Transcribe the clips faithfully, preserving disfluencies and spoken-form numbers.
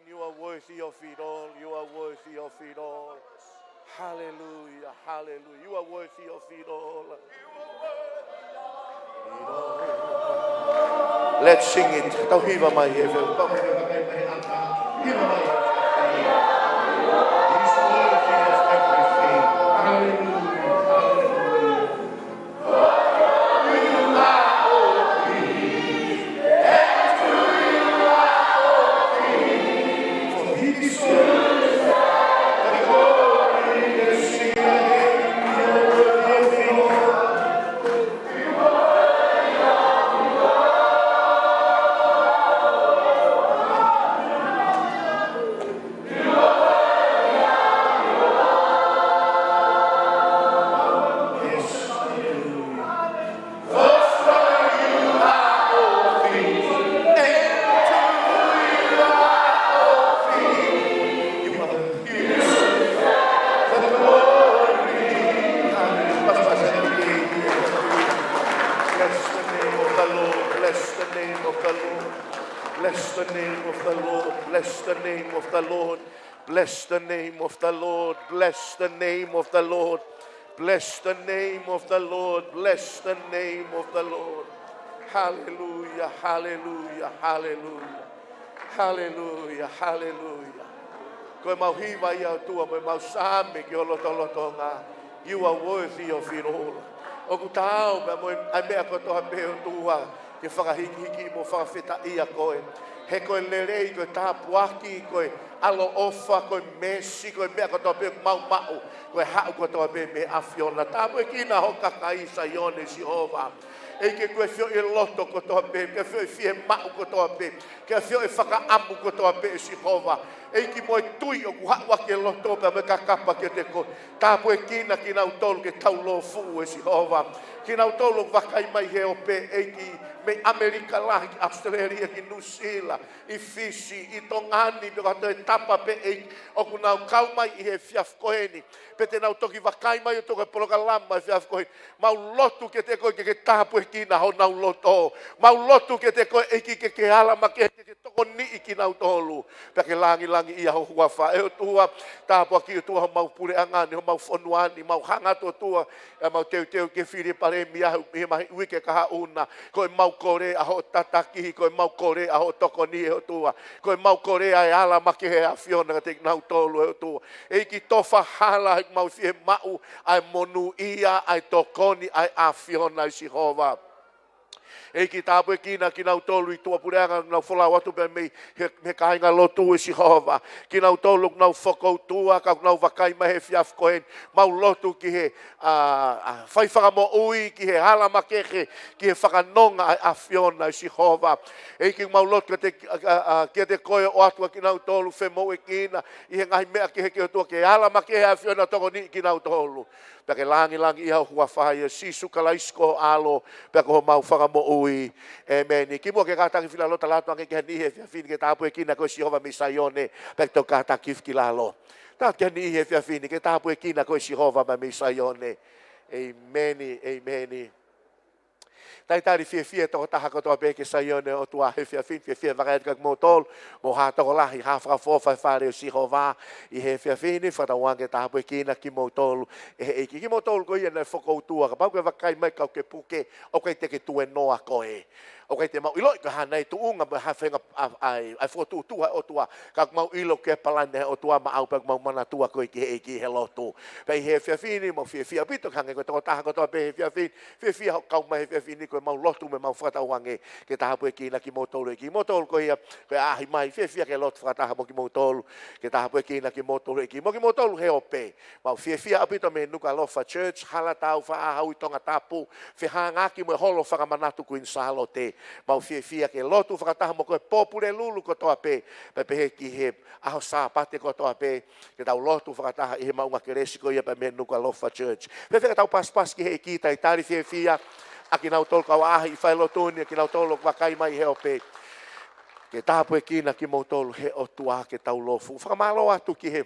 You are worthy of it all. You are worthy of it all. Hallelujah, hallelujah. You are worthy of it all. Let's sing it. Tau hiva mai he feo. Tau hiva mai. He's worthy of everything. Hallelujah, hallelujah. Bless the name of the Lord. Bless the name of the Lord. Bless the name of the Lord. Bless the name of the Lord. Bless the name of the Lord. Bless the name of the Lord. Bless the name of the Lord. Bless the name of the Lord. Hallelujah, hallelujah, hallelujah. Hallelujah, hallelujah. Ko e mau hiva ia ʻOtua, mo e mau saame ki ho lotolotonga. You are worthy of it all. ʻOku taau pē mo e ʻai meʻa kotoa pē ʻOtua, ke fakahikihiki mo fakafetaʻia koe. He ko e lelei, ko e tāpuaki, ko e ʻaloʻofa, ko e meesi, ko e meʻa kotoa pē mau maʻu, ko e haʻu kotoa pē mei he ʻAfiona. Tāpuekina ho kakai Saione Sihova. ʻEiki, ke ʻafioʻi e loto kotoa pē, ke ʻafioʻi e fiemaʻu kotoa pē, ke ʻafioʻi e fakaʻamu kotoa pē ʻe Sihova. ʻEiki, mo e tui ʻoku haʻu ʻaki e loto pea mo e kakapa kiate koe. Tāpuekina kinautolu ke taulōfuʻu ʻe Sihova. Kinautolu ʻoku vakai mai he ope, ʻEiki, mei ʻAmelika lahi ki ʻAositelēlia ki Nuʻusila, ʻi Fisi, ʻi Tonga ni, pe ko ha toe tapa pē, ʻEiki, ʻoku nau kau mai ʻi he efiafi ko eni. Pe te nau toki vakai mai ʻOtua ki he polokalama efiafi ko eni. Mau lotu kiate koe ke ke tāpuekina honau loto. Mau lotu kiate koe, ʻEiki, ke ke ala makehe, ke ke tokoniʻi kinautolu. Pea ke langilangiʻia ho huafa. ʻE ʻOtua, tāpuakiʻi ʻOtua homau puleʻanga ni, homau fonua ni, mau hanga atu ʻOtua, ʻa e mau teuteu ki he fili palēmia ʻi he ngaahi uike kahaʻu na. Ko e mau kole ʻa hoʻo tataki, ko e mau kole ʻa hoʻo tokoni ʻe ʻOtua. Ko e mau kole ʻa e ala makehe ʻa e ʻAfiona kiate kinautolu ʻe ʻOtua. ʻEiki, tofa hala ʻemau fiemaʻu ʻa e monūʻia, ʻa e tokoni ʻa e ʻAfiona ʻe Sihova. ʻEiki, tāpuekina kinautolu ʻi tuʻapuleʻanga, nau folau atu pē mei he, mei he kāinga lotu ʻe Sihova. Kinautolu ʻoku nau fokoutua, ka ʻoku nau vakai mai he efiafi ko eni. Mau lotu ki he, ʻa, ʻa, fai fakamoʻui, ki he ala makehe, ki he fakanonga ʻa e ʻAfiona ʻe Sihova. ʻEiki, mau lotu kiate, ʻa, ʻa, ʻa, kiate koe ʻo ʻoatu ʻa kinautolu femoʻuekina ʻi he ngaahi meʻa kehekehe ʻOtua, ke ala makehe ʻa e ʻAfiona tokoniʻi kinautolu. Pea ke langilangiʻia ho huafa ʻia Sīsū Kalaisi ko ho ʻAlo, pea ko homau Fakamoʻui. ʻĒmeni. Kimuʻa ke kātaki fili lalo, tala atu ange ki he niʻihi he efiafi ni ke tāpuekina koe ʻe Sihova mei Saione, pea ke toki kātaki fili lalo. Tala atu ki he niʻihi he efiafi ni ke tāpuekina koe ʻe Sihova mei Saione. ʻĒmeni, ʻēmeni. Talitali fiefia e tokotaha kotoa pē ki he Saione ʻo e ʻOtua he efiafi ni, fiefia vakai atu kia kimoutolu, mo ha tokolahi, ha fakaʻofoʻofa he fale ʻo Sihova ʻi he efiafi ni, fakatauange ke tāpuekina kimoutolu ʻe he ʻEiki. Kimoutolu ko ia naʻe fokoutua, kapau ʻoku ke vakai mai ka ʻoku ke puke, ʻoku ʻikai te ke tuenoa koe. ʻOku ʻikai te mau ʻiloʻi ko e hā nai e tuʻunga mo e hā e faʻahinga ʻa, ʻa, ʻa e fokotuʻutuʻu ʻa e ʻOtua, ka ʻoku mau ʻilo ko e palani ʻa e ʻOtua maʻau pea ʻoku mau manatua koe ki he ʻEiki he lotu. Pea ʻi he efiafi ni, mau fiefia ʻaupito, hangē ko e tokotaha kotoa pē he efiafi ni, fiefia hoʻo kau mai he efiafi ni, ko e mau lotu mo e mau fakatauange ke tāpuekina kimoutolu ʻe he ʻEiki. Kimoutolu ko ia, ko e ʻaʻahi mai, fiefia ke lotu fakataha mo kimoutolu, ke tāpuekina kimoutolu ʻe he ʻEiki. Mo kimoutolu he ope, mau fiefia ʻaupito mei he Nukuʻalofa Church, Halatau, Faʻahaʻaui, Tongatapu, fehangahangai mo e holo fakamanatu Kuini Sālote. Mau fiefia ke lotu fakataha mo koe, Pōpulelulu kotoa pē, pea pehē ki he ʻaho Sāpate kotoa pē, ke tau lotu fakataha ʻi he maʻunga kelesi ko ia pea mei he Nukuʻalofa Church. Fēfē ka tau pasipasi ki he ʻEiki, talitali fiefia ʻa kinautolu kau ʻaʻahi ʻi he falelotu ni, ʻa kinautolu ʻoku vakai mai he ope. Ke tāpuekina kimoutolu he ʻOtua, ke taulōfuʻu. Fakamālō atu ki he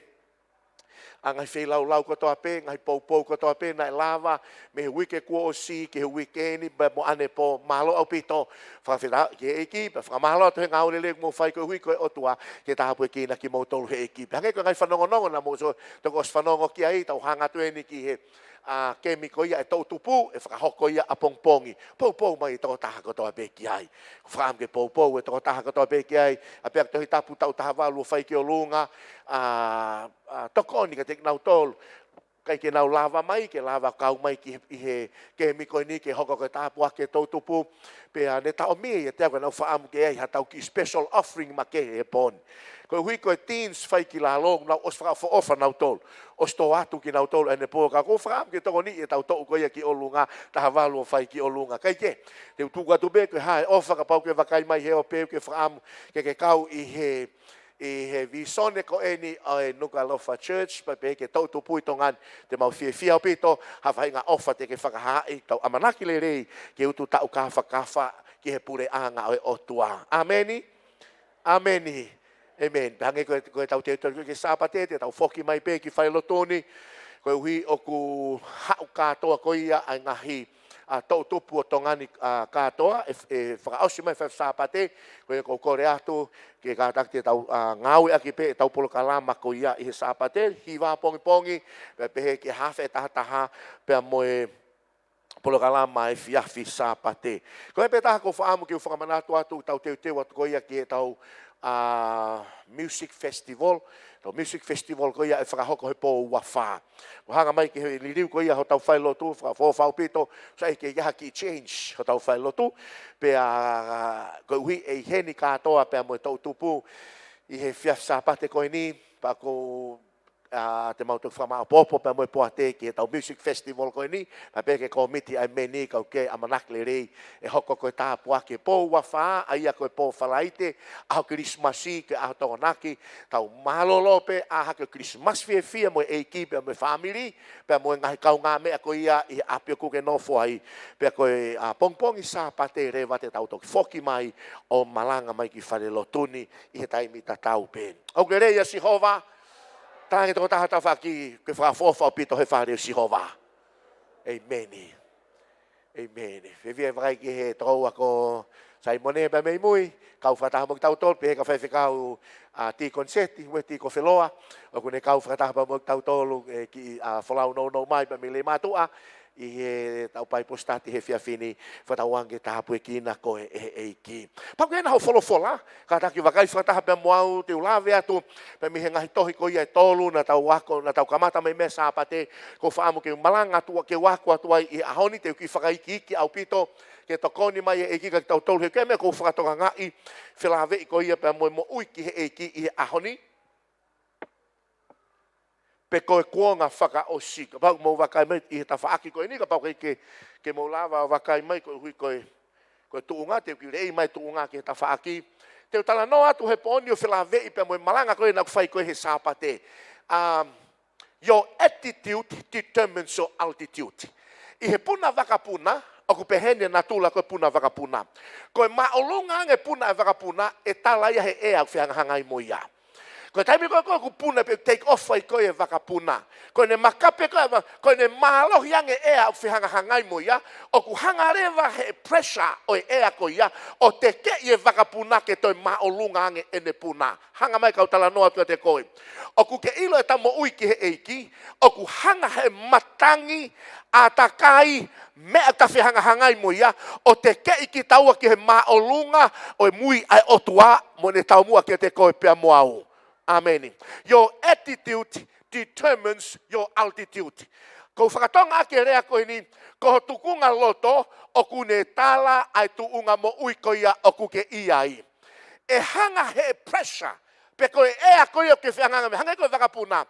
ʻa e ngaahi feilaulau kotoa pē, ngaahi poupou kotoa pē naʻe lava mei he uike kuo ʻosi ki he uike ni, pea mo ʻanepō. Mālō ʻaupito. Fakafetaʻi ki he ʻEiki, pea fakamālō atu he ngāue lelei kuo mou fai koeʻuhi ko e ʻOtua, ke tāpuekina kimoutolu he ʻEiki. Pea hangē ko e ngaahi fanongonongo naʻa mou ʻosi, toki ʻosi fanongo ki ai, tau hanga atu eni ki he, ʻa, kemi ko ia ʻa e toʻutupu, ʻe fakahoko ia ʻapongipongi. Poupou mai e tokotaha kotoa pē ki ai. Fakaʻamu ke poupou e tokotaha kotoa pē ki ai, ʻa pea Tohi Tapu taʻu taha valu ʻo fai ki ʻolunga, ʻa, ʻa, tokoni kiate kinautolu ʻikai ke nau lava mai, ke lava kau mai ki he, ʻi he kemi ko eni ke hoko ko e tāpuaki e toʻutupu. Pea ne taʻomia ʻiate au ke nau fakaʻamu ke ʻi ai haʻatau kiʻi special offering makehe he pō ni. Koeʻuhi ko e teens fai ki lalo, nau ʻosi fakaʻofoʻofa nautolu. ʻOsi tō atu kinautolu ʻanepō, ka ʻoku ou fakaʻamu ke tokoniʻi ʻetau toʻu ko ia ki ʻolunga, taha valu ʻo fai ki ʻolunga. Kae kehe, te u tuku atu pē ko e hā e ʻofa, kapau ʻoku ke vakai mai he ʻope, ʻoku ke fakaʻamu ke ke kau ʻi he, ʻi he vīsone ko eni ʻo e Nukuʻalofa Church, pea pehē ki he toʻutupu ʻi Tonga ni. Te mau fiefia ʻaupito ha faʻahinga ʻofa te ke fakahaaʻi, tau ʻamanaki lelei ke utu taʻu kāfakafa ki he puleʻanga ʻo e ʻOtua. ʻĀmeni. ʻĀmeni. ʻĒmeni. Pea hangē ko e, ko ʻetau teuteu ko ē ki he Sāpate, te tau foki mai pē ki falelotu ni, koeʻuhi ʻoku haʻu kātoa ko ia ʻa e ngaahi, ʻa, toʻutupu ʻo Tonga ni, ʻa, kātoa, ʻe, ʻe fakaʻosi mai fai Sāpate. Ko ia ʻoku ou kole atu ke kātaki te tau, ʻa, ngāueʻaki pē ʻetau polokalama ko ia ʻi he Sāpate, hiva ʻapongipongi, pea pehē ki he hafe ʻe taha taha, pea mo e polokalama efiafi Sāpate. Ko e pē taha ʻoku ou fakaʻamu ke u fakamanatu atu, tau teuteu atu ko ia ki heʻetau, ʻa, music festival. Tau music festival ko ia ʻe fakahoko he pō ua fā. ʻO hanga mai ki he liliu ko ia hotau falelotu, fakaʻofoʻofa ʻaupito, sai ke ʻi ai ha kiʻi change hotau falelotu. Pea, ʻa, koeʻuhi ʻe ʻi heni kātoa pea mo e toʻutupu ʻi he efiafi Sāpate ko eni, pea ʻoku ʻa, te mau toki fakamaʻopoʻopo pea mo e poate ki heʻetau music festival ko eni, pea pehē ki he kōmiti ʻa e meni, ka ʻoku ke ʻamanaki lelei ʻe hoko ko e tāpuaki he pō ua fā, ʻa ia ko e pō Falaite, ʻaho Kilisimasi, ko e ʻaho Tokonaki. Tau mālōlō pē ʻā hake ʻo Kilisimasi fiefia mo e ʻEiki pea mo e fāmili, pea mo e ngaahi kaungāmeʻa ko ia ʻi he ʻapi ʻoku ke nofo ai. Pea ko e, ʻa, pongipongi Sāpate leva te tau toki foki mai ʻo malanga mai ki falelotu ni ʻi he taimi tatau pē. ʻOku lelei ʻa Sihova. Talaange ki he tokotaha ho tafaʻaki, ʻoku ke fakaʻofoʻofa ʻaupito he fale ʻo Sihova. ʻĒmeni. ʻĒmeni. Fiefia he vakai ki he tokoua ko Saimone pea mei mui, kau fakataha mo kitautolu, pehē ki he faifekau, ʻa, Tīkoni Seti, Ueti Kofeloa, ʻoku ne kau fakataha pea mo kitautolu, ʻe, kiʻi, ʻa, folau nounou mai pea mei Leimātuʻa, ʻi heʻetau Bible study he efiafi ni, fakatauange ke tāpuekina koe ʻe he ʻEiki. Pea ʻoku ʻi ai nai hoʻo folofola, kātaki vakai fakataha pea mo au, te u lave atu pē mei he ngaahi tohi ko ia ʻe tolu naʻa tau ako, naʻa tau kamata mai mei he Sāpate, ʻoku ou fakaʻamu ke u malanga atu, ke u ako atu ai ʻi he ʻaho ni, te u kiʻi fakaikiiki ʻaupito, ke tokoni mai e ʻEiki kiate kitautolu, he ko e meʻa ʻoku ou fakatokangaʻi, felāveʻi ko ia pea mo e moʻui ki he ʻEiki ʻi he ʻaho ni. Pe ko e kuonga fakaʻosi. Kapau ʻoku mou vakai mai ʻi he tafaʻaki ko eni, kapau ʻoku ʻikai ke, ke mou lava ʻo vakai mai, koeʻuhi ko e, ko e tuʻunga, te u kiʻi leʻi mai tuʻunga ki he tafaʻaki. Te u talanoa atu he pō ni ʻo felāveʻi pea mo e malanga ko ē naʻa ku fai ko ē he Sāpate. Um, your attitude determines your altitude. ʻI he puna vakapuna, ʻoku pehē ni e natula ko e puna vakapuna. Ko e māʻolunga ange puna ʻa e vakapuna, ʻe tala ia he ʻea ʻoku fehangahangai mo ia. Ko e taimi ko ē ʻoku puna pē take off ai ko ē e vakapuna, ko ʻene makape ko ē, ko ʻene mālohi ange ʻea ʻoku fehangahangai mo ia, ʻoku hanga leva he pressure ʻo e ʻea ko ia ʻo tekeʻi e vakapuna ke toe māʻolunga ange ʻene puna. Hanga mai kau talanoa atu kiate koe. ʻOku ke ʻilo ʻeta moʻui ki he ʻEiki, ʻoku hanga he matangi, ʻātakai, meʻa ʻoku ta fehangahangai mo ia, ʻo tekeʻi kitaua ki he māʻolunga ʻo e mui ʻa e ʻOtua, mo ʻene taumuʻa kiate koe pea mo au. ʻĀmeni. Your attitude determines your altitude. ʻOku ou fakatonga ʻaki e lea ko eni, ko ho tukunga loto, ʻoku ne tala ʻa e tuʻunga moʻui ko ia ʻoku ke ʻi ai. ʻE hanga he pressure, pe ko e ʻea ko ia ʻoku ke fehangahangai mo ia, hangē ko e vakapuna.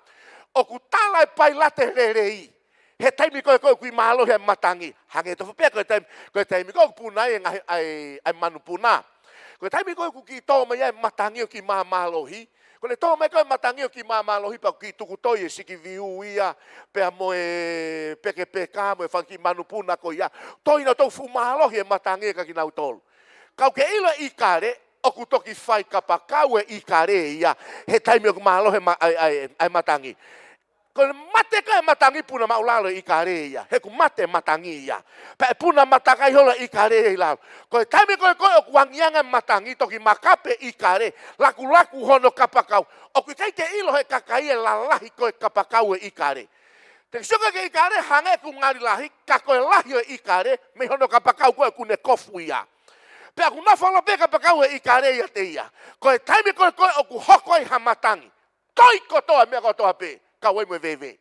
ʻOku tala e pailate lelei he taimi ko ē ʻoku kiʻi mālohi ʻa e matangi. Hangē tofu pē ko e taimi, ko e taimi ko ē ʻoku puna ai e ngaahi, ʻa e, ʻa e manupuna. Ko e taimi ko ē ʻoku kiʻi tō mai ai e matangi ʻo kiʻi māmālohi. Ko ʻene tō mai ko ē e matangi ʻo kiʻi māmālohi pea ʻoku kiʻi tuku toi e sikiviu ia, pea mo e pekepeka, mo e fanga kiʻi manupuna ko ia. Toi nautolu fuʻu mālohi e matangi ʻiate kinautolu. Ka ʻoku ke ʻilo e ʻikale, ʻoku toki fai kapakau e ʻikale ia he taimi ʻoku mālohi e ma-, ʻa e, ʻa e, ʻa e matangi. ʻOku mate ʻa e matangi, puna maʻulalo e ʻikale ia. He ʻoku mate matangi ia. Pea ʻe puna matakai holo ʻikale ia ʻi lalo. Ko e taimi ko ē ko ē ʻoku angianga matangi, toki makape ʻikale, lakulaku hono kapakau. ʻOku ʻikai ke ʻilo he kakai e lalahi ko e kapakau e ʻikale. Te ke sio ki he ʻikale hangē ʻoku ngali lahi, ka ko e lahi ʻo e ʻikale, mei hono kapakau ko ē ʻoku ne kofu ia. Pea ʻoku nofo holo pē kapakau e ʻikale ia ʻiate ia. Ko e taimi ko ē ko ē ʻoku hoko ai ha matangi, toi kotoa meʻa kotoa pē, kau ai mo e veve.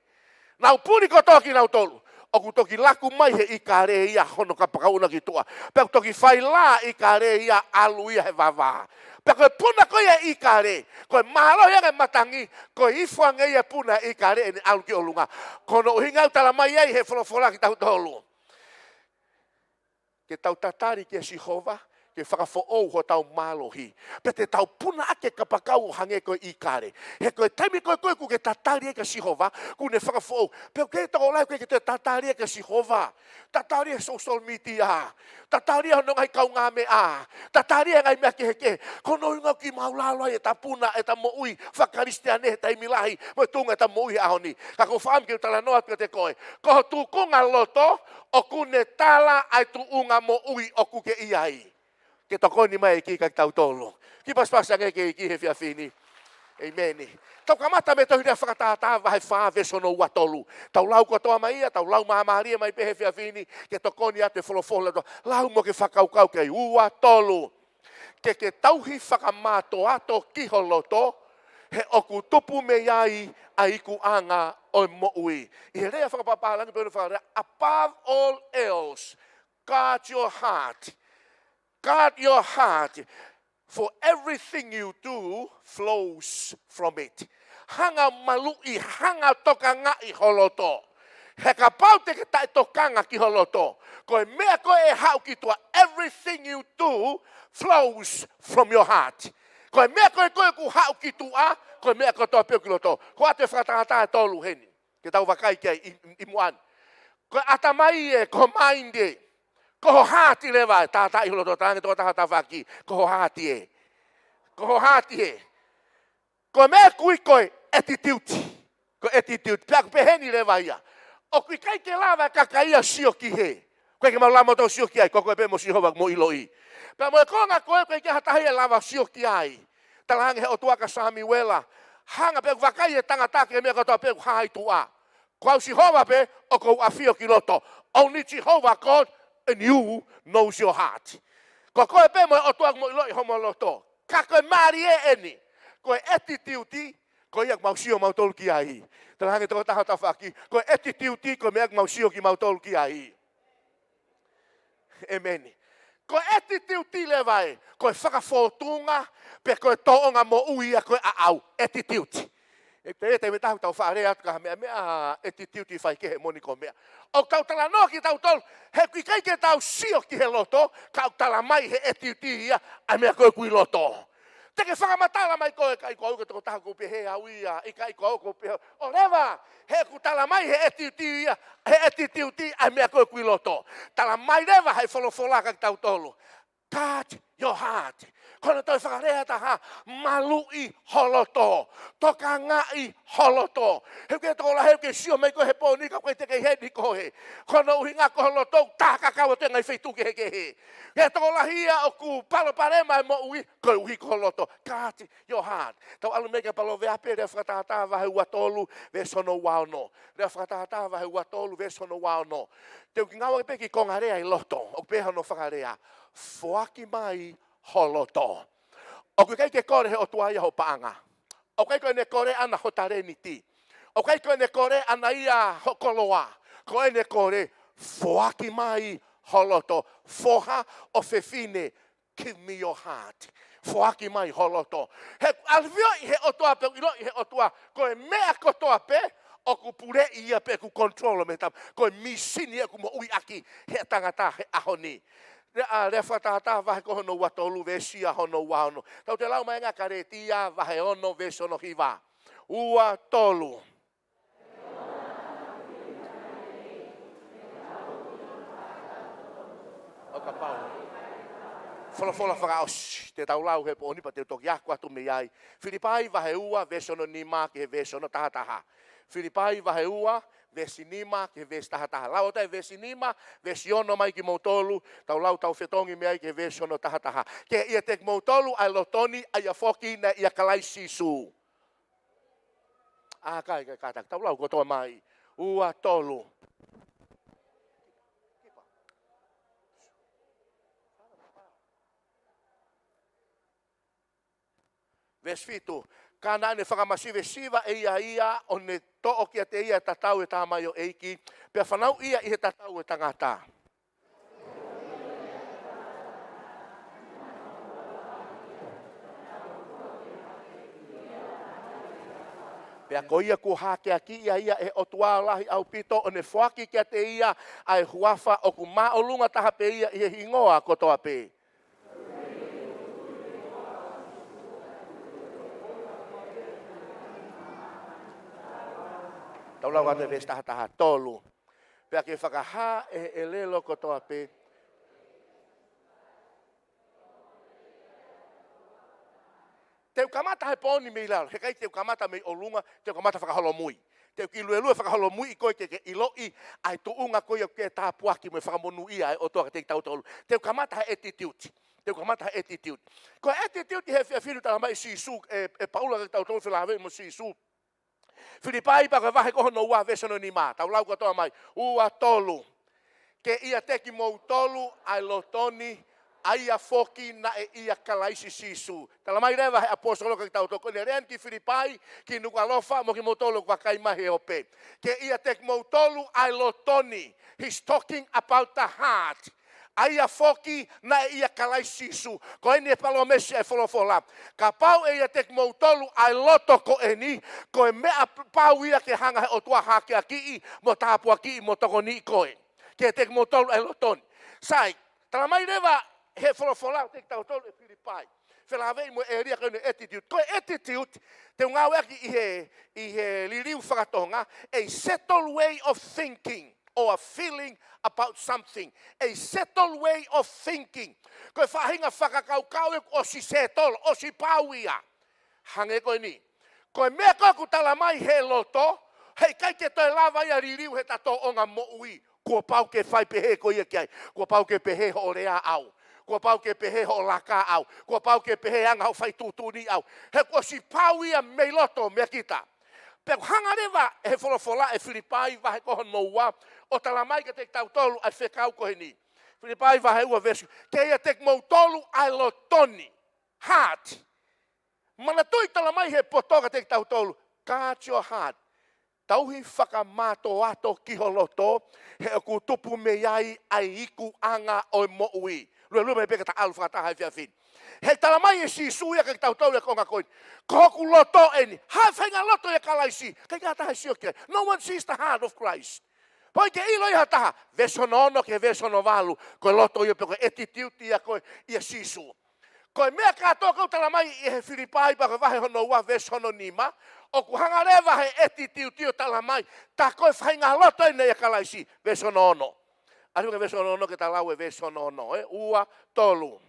Nau puni kotoa kinautolu. ʻOku toki laku mai he ʻikale ia hono kapakau ʻona ki tuʻa. Pea ʻoku toki fai lā ʻikale ia ʻalu ia he vavā. Pea ko e puna ko ia ʻikale, ko e mālohi ange matangi, ko e ifo ange ia puna ʻikale ʻene ʻalu ki ʻolunga. Ko hono ʻuhinga ʻoku tala mai ai he folofola kitautolu ke tau tatali kia Sihova, ke fakafoʻou hotau mālohi. Pea te tau puna ʻaki e kapakau ʻo hangē ko e ʻikale. He ko e taimi ko ē ko ē ʻoku ke tatali ai kia Sihova, ʻoku ne fakafoʻou. Pea ʻoku ke tokolahi ʻoku ke tatali ai kia Sihova. Tatali he social media. Tatali hono ngaahi kaungāmeʻa. Tatali he ngaahi meʻa kehekehe. Ko hono ʻuhinga ʻoku kiʻi maʻulalo ai ʻeta puna, ʻeta moʻui faka-Kalisitiane he taimi lahi, mo e tuʻunga ʻeta moʻui he ʻaho ni. Ka ʻoku ou fakaʻamu ke u talanoa atu kiate koe. Ko ho tūkunga loto, ʻoku ne tala ʻa e tuʻunga moʻui ʻoku ke ʻi ai. Ke tokoni mai e ʻEiki kiate kitautolu. Kiʻi pasipasi ange ki he ʻEiki he efiafi ni. ʻĒmeni. Tau kamata mei he tohi Lea Fakatātā vahe fā veesi hono ua tolu. Tau lau kotoa mai ia, tau lau māmālie mai pē he efiafi ni, ke tokoni atu e folofola ʻa e ʻOtua. Lau mo ke fakakaukau ki ai, ua tolu. Ke ke tauhi fakamātoato ki ho loto, he ʻoku tupu mei ai ʻa e ikuʻanga ʻo e moʻui. ʻI he lea fakapapālangi pē ʻoku fakalea, above all else, guard your heart. Guard your heart. For everything you do flows from it. Hanga maluʻi, hanga tokangaʻi ho loto. He kapau te ke taʻetokanga ki ho loto, ko e meʻa ko ē ʻe haʻu ki tuʻa, everything you do flows from your heart. Ko e meʻa ko ē ko ē ʻoku haʻu ki tuʻa, ko e meʻa kotoa pē ʻoku ʻi loto. Ko e ʻoatu e fakatātā ʻe tolu heni ke tau vakai ki ai ʻi, ʻi, ʻi muʻa ni. Ko e ʻatamai ē, ko e mind ē, ko ho heart leva ē, tātā ʻi ho loto, talaange ki he tokotaha ho tafaʻaki, ko ho heart ē. Ko ho heart ē. Ko e meʻa ʻoku ui ko e attitude. Ko e attitude. Pea ʻoku pehē ni leva ia. ʻOku ʻikai ke lava e kakai ia ʻo sio ki hē. ʻOku ʻikai ke mau lava mautolu ʻo sio ki ai, ko koe pē mo Sihova mo ʻiloʻi. Pea mo e konga ko ē, ʻoku ʻikai ke ha taha ia lava ʻo sio ki ai. Talaange he ʻOtua kia Samiuela, hanga pē ʻo vakai e tangata ki he meʻa kotoa pē ʻoku hā ʻi tuʻa. Ko au Sihova pē ʻoku ou ʻafio ki loto. Only Jehovah God and you knows your heart. Ko koe pē mo e ʻOtua mo ʻiloʻi homo loto. Ka ko e mālie eni, ko e attitude, ko ia ʻoku mau sio mautolu ki ai. Talaange ki he tokotaha ho tafaʻaki, ko e attitude, ko e meʻa ʻoku mau sio kimautolu ki ai. ʻĒmeni. Ko e attitude leva ē, ko e fakafōtunga, pe ko e tōʻonga moʻui ia ko e ʻaʻau, attitude. ʻE te, te me tahu tau fakalea atu ki ha meʻa, meʻa attitude fai kehe moʻoni ko e meʻa. ʻOku tau talanoa kitautolu, he ʻoku ʻikai ke tau sio ki he loto, ka ʻoku tala mai he attitude ia ʻa e meʻa ko ē ʻoku ʻi loto. Te ke fakamatala mai koe, ʻikai ko au, ko e tokotaha ʻoku pehē au ia, ʻikai ko au ʻoku pehē. ʻO leva, he ʻoku tala mai he attitude ia, he attitude ʻa e meʻa ko ē ʻoku ʻi loto. Tala mai leva he folofola kiate kitautolu. Guard your heart. Ko hono toe fakalea ʻe taha, maluʻi ho loto. Tokangaʻi ho loto. He ʻoku ke tokolahi, he ʻoku ke sio mai koe he pō ni ka ʻoku ʻikai te ke ʻi heni koe. Ko hono ʻuhinga ko ho loto ʻoku takakau atu e ngaahi feituʻu kehekehe. He tokolahi ia ʻoku palopalema e moʻui, koeʻuhi ko ho loto. Guard your heart. Tau ʻalu mei he Palōveape, Lea Fakatātā vahe ua tolu, veesi hono ua ono. Lea Fakatātā vahe ua tolu, veesi hono ua ono. Te u kiʻi ngāueʻaki pē kiʻi konga lea ʻi loto, ʻoku pehē hono fakalea, foaki mai ho loto. ʻOku ʻikai ke kole he ʻOtua ia ho paʻanga. ʻOku ʻikai ko ʻene kole ʻaʻana ho talēniti. ʻOku ʻikai ko ʻene kole ʻaʻana ia ho koloa. Ko ʻene kole, foaki mai ho loto. Foha ʻo fefine, give me your heart. Foaki mai ho loto. He ʻoku ʻafioʻi he ʻOtua pē, ʻiloʻi he ʻOtua, ko e meʻa kotoa pē ʻoku puleʻi ia pe ʻoku control mei he tama. Ko e mīsini ia ʻoku moʻui ʻaki he tangata he ʻaho ni. Lea, ʻa, Lea Fakatātā vahe ko hono ua tolu, veesi ia hono ua ono. Tau toe lau mai ange Kalētia vahe ono, veesi hono hiva. Ua tolu. ʻO kapau. Folofola fakaʻosi, te tau lau he pō ni pea te u toki ako atu mei ai. Filipai vahe ua, veesi hono nima ki he veesi hono taha taha. Filipai vahe ua, veesi nima ki he veesi taha taha. Lau atu e veesi nima, veesi ono mai kimoutolu, tau lau tau fetongi mei ai ki he veesi ono taha taha. Ke ʻiate kimoutolu ʻa e loto ni, ʻa ia foki naʻe ʻia Kalaisi Sīsū. ʻA, kai, kai, kātaki, tau lau kotoa mai. Ua, tolu. Veesi fitu. Ka naʻa ne fakamasivesiva ʻe ia ia, ʻo ne toʻo kiate ia e tatau ʻo e tamaioʻeiki, pea fanauʻi ia ʻi he tatau ʻo e tangata. Pea ko ia kuo hākeakiʻi ʻa ia ʻe he ʻOtua ʻo lahi ʻaupito, ʻo ne foaki kiate ia ʻa e huafa ʻoku māʻolunga taha pē ia ʻi he hingoa kotoa pē. Tau lau atu e veesi taha taha, tolu. Pea ke fakahā ʻe he ʻelelo kotoa pē. Te u kamata he pō ni mei lalo, heʻikai te u kamata mei ʻolunga, te u kamata fakaholomui. Te u kiʻi luelue fakaholomui koe ke ke ʻiloʻi ʻa e tuʻunga ko ia ʻoku ke tāpuaki mo e fakamonūʻia ʻa e ʻOtua kiate kitautolu. Te u kamata he attitude. Te u kamata he attitude. Ko e attitude ʻi he efiafi ni ʻoku talamai ʻe Sīsū, ʻe, ʻe Paula kiate kitautolu felāveʻi mo Sīsū. Filipai pea ko e vahe ko hono ua veesi hono nima. Tau lau kotoa mai. Ua, tolu. Ke ʻiate kimoutolu ʻa e loto ni, ʻa ia foki naʻe ʻia Kalaisi Sīsū. Talamai leva ʻe he ʻaposetolo kiate kitautolu, ko ʻene lea eni ki Filipai, ki Nukuʻalofa, mo kimoutolu ʻoku vakai mai he ope. Ke ʻiate kimoutolu ʻa e loto ni. He's talking about the heart. ʻA ia foki naʻe ʻia Kalaisi Sīsū. Ko eni e palōmesi ʻa e folofola. Kapau ʻe ʻiate kimoutolu ʻa e loto ko eni, ko e meʻa pau ia ke hanga he ʻOtua ʻo hākeakiʻi, mo tāpuakiʻi, mo tokoniʻi koe. Ke ʻiate kimoutolu ʻa e loto ni. Sai, talamai leva he folofola kiate kitautolu ʻe Filipai. Felāveʻi mo e ʻēlia ko eni attitude. Ko e attitude, te u ngāueʻaki ʻi he, ʻi he liliu fakatonga, a settled way of thinking or a feeling about something. A settled way of thinking. Ko e faʻahinga fakakaukau ʻoku ʻosi settle, ʻosi pau ia. Hangē ko eni. Ko e meʻa ko ē ʻoku talamai he loto, heʻikai ke toe lava ia liliu he ta tōʻonga moʻui. Kuo pau ke fai pehē koe ia ki ai. Kuo pau ke pehē hoʻo lea ʻau. Kuo pau ke pehē hoʻo laka ʻau. Kuo pau ke pehē anga hoʻo fai tuʻutuʻuni ʻau. He kuo ʻosi pau ia mei loto meia kita. Pea ʻoku hanga leva ʻe he folofola ʻe Filipai vahe ko hono ua ʻo talamai kiate kitautolu ʻa e fekau ko eni. Filipai vahe ua veesi. Ke ʻiate kimoutolu ʻa e loto ni. Heart. Manatuʻi talamai he poto kiate kitautolu. Guard your heart. Tauhi fakamātoato ki ho loto, he ʻoku tupu mei ai ʻa e ikuʻanga ʻo e moʻui. Luelue mai pē ka ta ʻalu fakataha he efiafi ni. He talamai ʻe Sīsū ia kiate kitautolu ʻa e konga ko eni. Ko hoku loto eni. Ha faʻahinga loto ʻia Kalaisi. ʻIkai ha taha ʻe sio ki ai. No one sees the heart of Christ. Pea ʻoku ʻikai ke ʻilo ia ʻe ha taha. Veesi hono ono ki he veesi hono valu. Ko e loto ia pe ko e attitude ia ko ē ʻia Sīsū. Ko e meʻa kātoa ʻoku talamai ʻe he Filipai pea ko e vahe hono ua veesi hono nima, ʻoku hanga leva he attitude ʻo talamai, tā ko e faʻahinga loto eni ʻia Kalaisi, veesi hono ono. ʻAlu ki he veesi hono ono ke ta lau e veesi hono ono, ē, ua, tolu.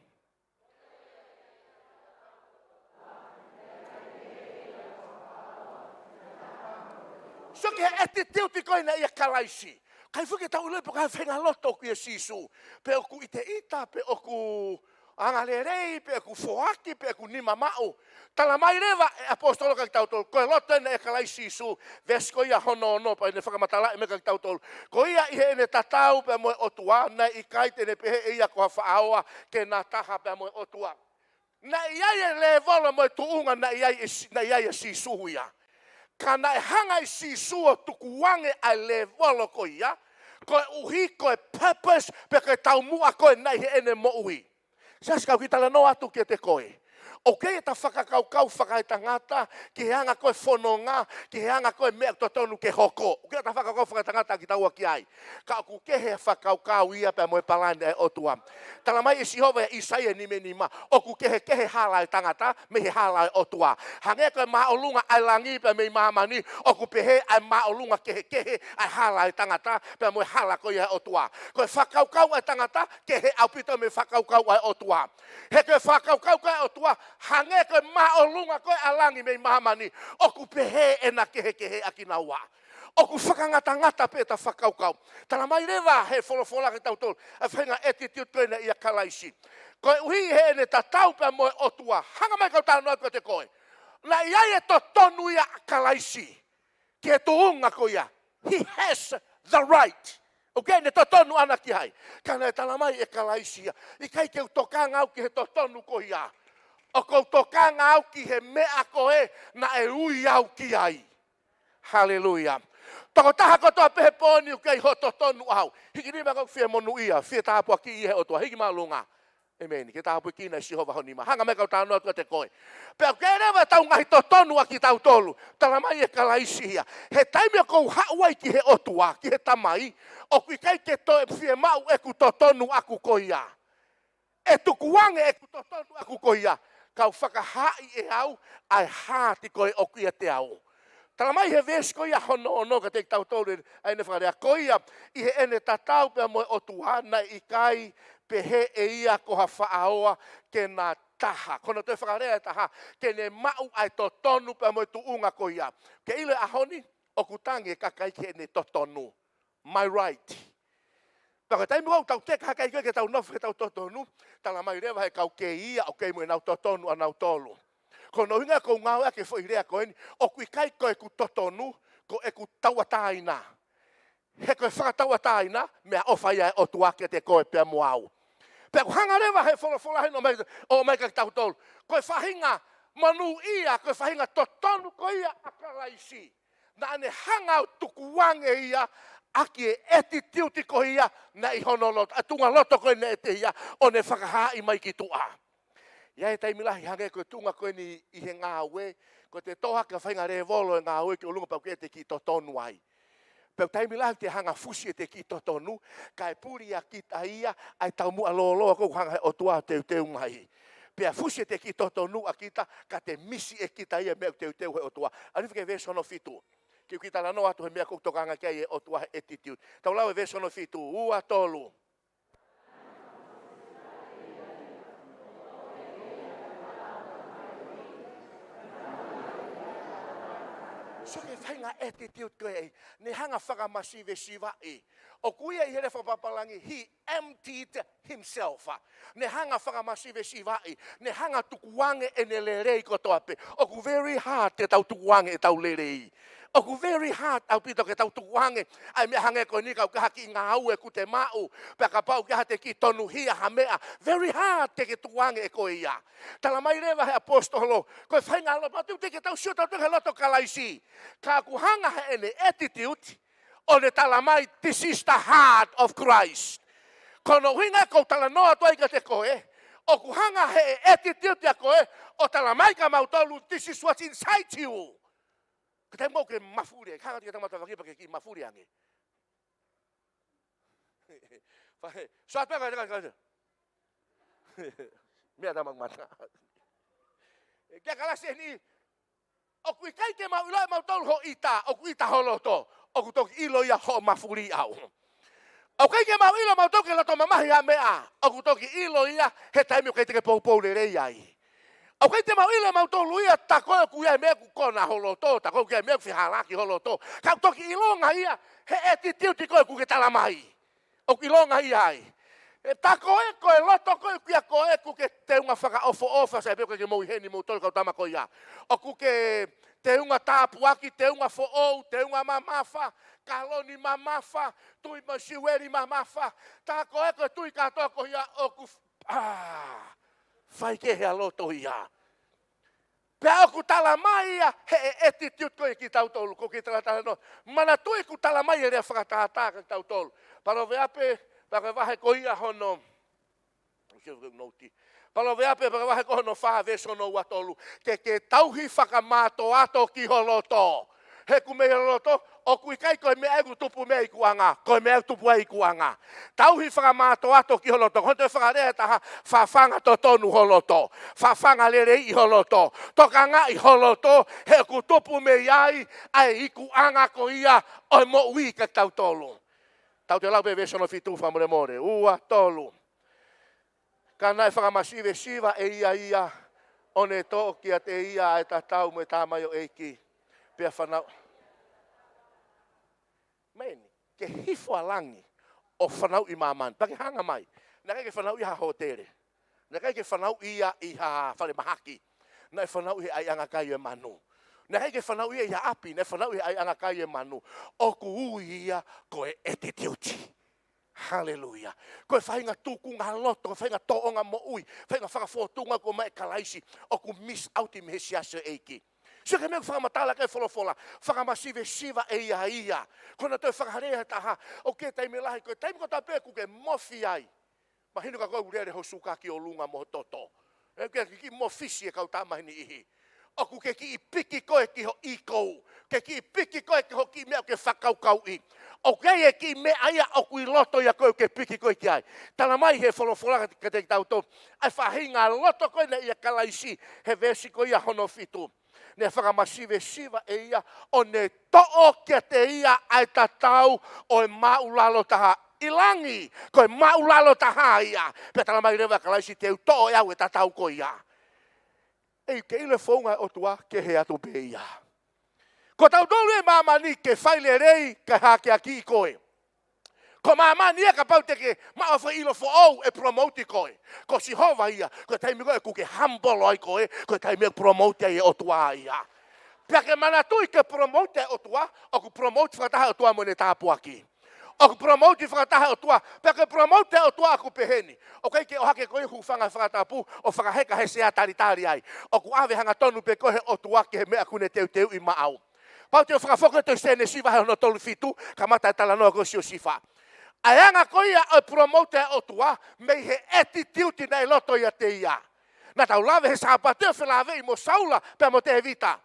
So ki he attitude ko eni ʻia Kalaisi. ʻIkai fuʻu ke tau ʻilo pe ko e hā e faʻahinga loto ʻoku ʻia Sīsū. Pe ʻoku ʻiteʻita, pe ʻoku angalelei, pe ʻoku foaki, pe ʻoku nima maʻu. Talamai leva ʻe he ʻaposetolo kiate kitautolu, ko e loto eni ʻia Kalaisi Sīsū, veesi ko ia hono ono, pea ne fakamatalaʻi mai kiate kitautolu. Ko ia ʻi heʻene tatau pea mo e ʻOtua, naʻe ʻikai te ne pehē ʻe ia ko ha faʻao ke na taha pea mo e ʻOtua. Naʻe ʻi ai e lēvolo mo e tuʻunga naʻe ʻi ai e Si-, naʻe ʻi ai ʻa Sīsū ia. Ka naʻe hanga ʻe Sīsū ʻo tukuange ʻa e lēvolo ko ia, koeʻuhi ko e purpose pe ko e taumuʻa ko ē naʻe ʻi heʻene moʻui. Siasi, kau kiʻi talanoa atu kiate koe. ʻOku ʻikai ke ta fakakaukau fakaetangata ki he anga ko ē fononga, ki he anga ko ē meʻa totonu ke hoko. ʻOku ʻikai ke ta fakakaukau fakaetangata kitaua ki ai. Ka ʻoku kehe fakakaukau ia pea mo e palani ʻa e ʻOtua. Talamai ʻe Sihova ʻia ʻĪsaia nima nima, ʻoku kehekehe hala ʻa e tangata mei he hala ʻa e ʻOtua. Hangē ko e māʻolunga ʻa e langi pea mei māmani, ʻoku pehē ʻa e māʻolunga kehekehe ʻa e hala ʻa e tangata pea mo e hala ko ia ʻa e ʻOtua. Ko e fakakaukau ʻa e tangata kehe ʻaupito mei he fakakaukau ʻa e ʻOtua. He ko e fakakaukau ko ē ʻa e ʻOtua, Hangē ko e māʻolunga ko ē ʻa langi mei māmani, ʻoku pehē ʻena kehekehe ʻa kinaua. ʻOku fakangatangata pē ʻeta fakakaukau. Talamai leva he folofola kiate kitautolu ʻa e faʻahinga attitude ko ena ʻia Kalaisi. Koeʻuhi heʻene tatau pea mo e ʻOtua. Hanga mai kau talanoa kiate koe. Naʻe ʻi ai e totonu ʻia Kalaisi ki he tuʻunga ko ia. He has the right. ʻOku ʻi ai ʻene totonu ʻana ki ai. Ka naʻe talamai ʻe Kalaisi ia, ʻikai ke u tokanga au ki he totonu ko ia. ʻOku ou tokanga au ki he meʻa ko ē naʻe ui au ki ai. Haleluia. Tokotaha kotoa pē he pō ni ʻoku ʻi ai hoʻo totonu ʻaʻau. Hiki nima ʻoku fie monūʻia, fie tāpuakiʻi ʻe he ʻOtua. Hiki māʻolunga. ʻĒmeni. Ke tāpuekina ʻe Sihova ho nima. Hanga mai kau talanoa atu kiate koe. Pea ʻoku ʻi ai leva ʻetau ngaahi totonu ʻa kitautolu. Talamai ʻe Kalaisi ia, he taimi ʻoku ou haʻu ai ki he ʻOtua, ki he Tamai, ʻoku ʻikai ke toe fiemaʻu ʻeku totonu ʻaʻaku ko ia. ʻE tukuange ʻeku totonu ʻaʻaku ko ia, kau fakahaaʻi ʻe au ʻa e hāti ko ē ʻoku ʻiate au. Talamai he veesi ko ia hono ono kiate kitautolu ʻa ʻene fakalea, ko ia ʻi heʻene tatau pea mo e ʻOtua, naʻe ʻikai pehē ʻe ia ko ha faʻaoa ke na taha. Ko hono toe fakalea ʻe taha, ke ne maʻu ʻa e totonu pea mo e tuʻunga ko ia. Ke ʻilo he ʻaho ni, ʻoku tangi e kakai ki heʻene totonu. My right. Pea ko e taimi ʻoku tau teka hake ai ko ē ke tau nofo heʻetau totonu, talamai leva he kau kei ia ʻoku kei mo ʻenau totonu ʻanautolu. Ko hono ʻuhinga ʻoku ou ngāueʻaki e foʻi lea ko eni, ʻoku ʻikai ko ʻeku totonu, ko ʻeku tauʻatāina. He ko e fakatauʻatāina, meʻaʻofa ia ʻa e ʻOtua kiate koe pea mo au. Pea ʻoku hanga leva he folofola heni ʻo ʻomai, ʻo ʻomai kiate kitautolu. Ko e faʻahinga monūʻia, ko e faʻahinga totonu ko ia ʻa Kalaisi. Naʻa ne hanga ʻo tukuange ia ʻaki e attitude ko ia naʻe ʻi hono loto, ʻa e tuʻunga loto ko ē naʻe ʻiate ia, ʻo ne fakahaaʻi mai ki tuʻa. ʻI ai e taimi lahi hangē ko e tuʻunga ko eni ʻi he ngāue, ko ʻete tō hake ha faʻahinga lēvolo e ngāue ki ʻolunga pea ʻoku ʻiate kita e kiʻi totonu ai. Pea ʻoku taimi lahi te hanga fusi ʻete kiʻi totonu, kae puli ʻa kita ia ʻa e taumuʻa lōloa ʻoku hanga he ʻOtua ʻo teuteu mai. Pea fusi ʻete kiʻi totonu ʻa kita, ka te misi ʻe kita ia e meʻa ʻoku teuteu he ʻOtua. ʻAlu hifo ki he veesi hono fitu. Ke u kiʻi talanoa atu he meʻa ʻoku tokanga ki ai e ʻOtua he attitude. Tau lau e veesi hono fitu, ua, tolu. So ko e faʻahinga attitude ko ē, ne hanga fakamasivesivaʻi. ʻOku ui ia ʻi he lea fakapapālangi, he emptied himself. Ne hanga fakamasivesivaʻi, ne hanga tukuange ʻene lelei kotoa pē. ʻOku very hard te tau tukuange ʻetau lelei. ʻOku very hard ʻaupito ke tau tukuange ʻa e meʻa hangē ko eni, ka ʻoku ʻi ai ha kiʻi ngāue ʻoku te maʻu, pea kapau ʻoku ʻi ai haʻate kiʻi tonuhia ha meʻa, very hard te ke tukuange ʻe koe ia. Talamai leva he ʻaposetolo, ko e faʻahinga loto, pea ʻoku teʻeki ke tau sio tautolu he loto ʻo Kalaisi. Ka ʻoku hanga heʻene attitude, ʻo ne talamai, this is the heart of Christ. Ko hono ʻuhinga ʻoku ou talanoa atu ai kiate koe, ʻoku hanga he attitude ʻa koe ʻo talamai kia mautolu, this is what's inside you. Ka te mou ke mafuli, ka hanga te ke tamata vaki pea ke kiʻi mafuli ange. Fahe, so atu ka, ka, ka. Meʻa tama mata. Kia Kalaisi eni, ʻoku ʻikai ke mau ʻilo ʻe mautolu ho ʻita, ʻoku ʻita ho loto, ʻoku toki ʻilo ia hoʻo mafuli ʻaʻau. ʻOku ʻikai ke mau ʻilo ʻe mautolu ke loto mamahi ha meʻa, ʻoku toki ʻilo ia he taimi ʻoku ʻikai te ke poupou lelei ai. ʻOku ʻikai te mau ʻilo ʻe mautolu ia tā ko ē ʻoku ʻi ai e meʻa ʻoku kona ho loto, tā ko ē ʻoku ʻi ai e meʻa ʻoku fehālaaki ho loto. Ka ʻoku toki ʻilonga ia he attitude ko ē ʻoku ke talamai. ʻOku ʻilonga ia ai. He tā ko ē ko e loto ko ē ʻoku ʻiate koe ʻoku ke teunga fakaʻofoʻofa, sai pē ʻoku ʻikai ke mou ʻi heni moutolu kau tama ko ia. ʻOku ke teunga tāpuaki, teunga foʻou, teunga mamafa, kaloni mamafa, tui mo e siueli mamafa. Tā ko ē ko e tui kātoa ko ia ʻoku f-, ʻā, faikehe ʻa loto ia. Pea ʻoku talamai ia he attitude ko ē kiate kitautolu, ko e kiʻi talatalanoa. Manatuʻi ʻoku talamai e lea fakatātā kiate kitautolu. Paloveape, pea ko e vahe ko ia hono. Paloveape, pea ko e vahe ko hono fā, veesi hono ua tolu. Ke ke tauhi fakamātoato ki ho loto. He ʻoku mei ho loto, ʻoku ʻikai ko e meʻa ʻoku tupu mei ikuʻanga, ko e meʻa ʻoku tupu ai ikuʻanga. Tauhi fakamātoato ki ho loto, ko hono toe fakalea ʻe taha, fafanga totonu ho loto, fafanga leleiʻi ho loto, tokangaʻi ho loto, he ʻoku tupu mei ai ʻa e ikuʻanga ko ia ʻo e moʻui kiate kitautolu. Tau toe lau pē veesi hono fitu fakamolemole, ua, tolu. Ka naʻe fakamasivesiva ʻe ia ia ʻO ne toʻo kiate ia ʻa e tatau mo e tamaioʻeiki, pea fanau. Meni, ke hifo ʻa langi ʻo fanauʻi māmani. Pea ke hanga mai. Naʻe ʻikai ke fanauʻi ha hōtele. Naʻe ʻikai ke fanauʻi ia ʻi ha falemahaki. Naʻe fanauʻi he ʻaiʻanga kai ʻo e manu. Naʻe ʻikai ke fanauʻi ia ʻi ha ʻapi. Naʻe fanauʻi he ʻaiʻanga kai ʻo e manu. ʻOku ui ia ko e attitude. Haleluia. Ko e faʻahinga tuʻunga loto, faʻahinga tōʻonga moʻui, faʻahinga fakafōtunga ko mai Kalaisi, ʻoku miss out mei he siasi ʻo e ʻEiki. Sio ki he meʻa ʻoku fakamatala ki ai e folofola, fakamasivesiva ʻe ia ia. Ko ʻena toe fakalea ʻe taha, ʻoku ke taimi lahi, ko e taimi kotoa pē ʻoku ke mofi ai. Mahino ka ko e lele ho suka ki ʻolunga mo ho toto. ʻE ke kiʻi mofisi e kau tama heni ihi. ʻOku ke kiʻi piki koe ki ho ego. Ke kiʻi piki koe ki ho kiʻi meʻa ke fakakaukauʻi. ʻOku ʻi ai e kiʻi meʻa ia ʻoku ʻi loto ʻia koe ʻoku ke piki koe ki ai. Tala mai he folofola kiate kitautolu. ʻA e faʻahinga loto ko ena ʻia Kalaisi he veesi ko ia hono fitu. Ne fakamasivesiva ʻe ia ʻo ne toʻo kiate ia ʻa e tatau ʻo e māʻulalo taha ʻi langi, ko e māʻulalo taha ia. Pea tala mai leva ʻe Kalaisi te u toʻo ʻe au e tatau ko ia. ʻEi, ke ʻilo e founga ʻo e ʻOtua kehe atu pē ia. Ko tautolu ʻi māmani ke fai lelei kae hakeakiʻi koe. Ko māmani ia kapau te ke maʻu ha foʻi ʻilo foʻou ʻe promote koe. Ko Sihova ia, ko e taimi ko ē ʻoku ke humble ai koe, ko e taimi ʻoku promote ai e ʻOtua ia. Pea ke manatuʻi ke promote e ʻOtua, ʻoku promote fakataha e ʻOtua mo ʻene tāpuaki. ʻOku promote fakataha e ʻOtua, pea ke promote e ʻOtua ʻoku pehē ni. ʻOku ʻikai ke ʻohake koe hūfanga he fakatapu, ʻo fakaheka he sea talitali ai. ʻOku ʻave hangatonu pē koe he ʻOtua ki he meʻa ʻoku ne teuteuʻi maʻau. Pau te u fakafoki atu ʻi Sēnesi vahe hono tolu fitu, kamata e talanoa ko Siosefa. ʻA e anga ko ia ʻo e promote e ʻOtua, mei he attitude naʻe ʻi loto ʻiate ia. Naʻa tau lave he Sāpate ʻo felāveʻi mo Saula, pea mo Tēvita.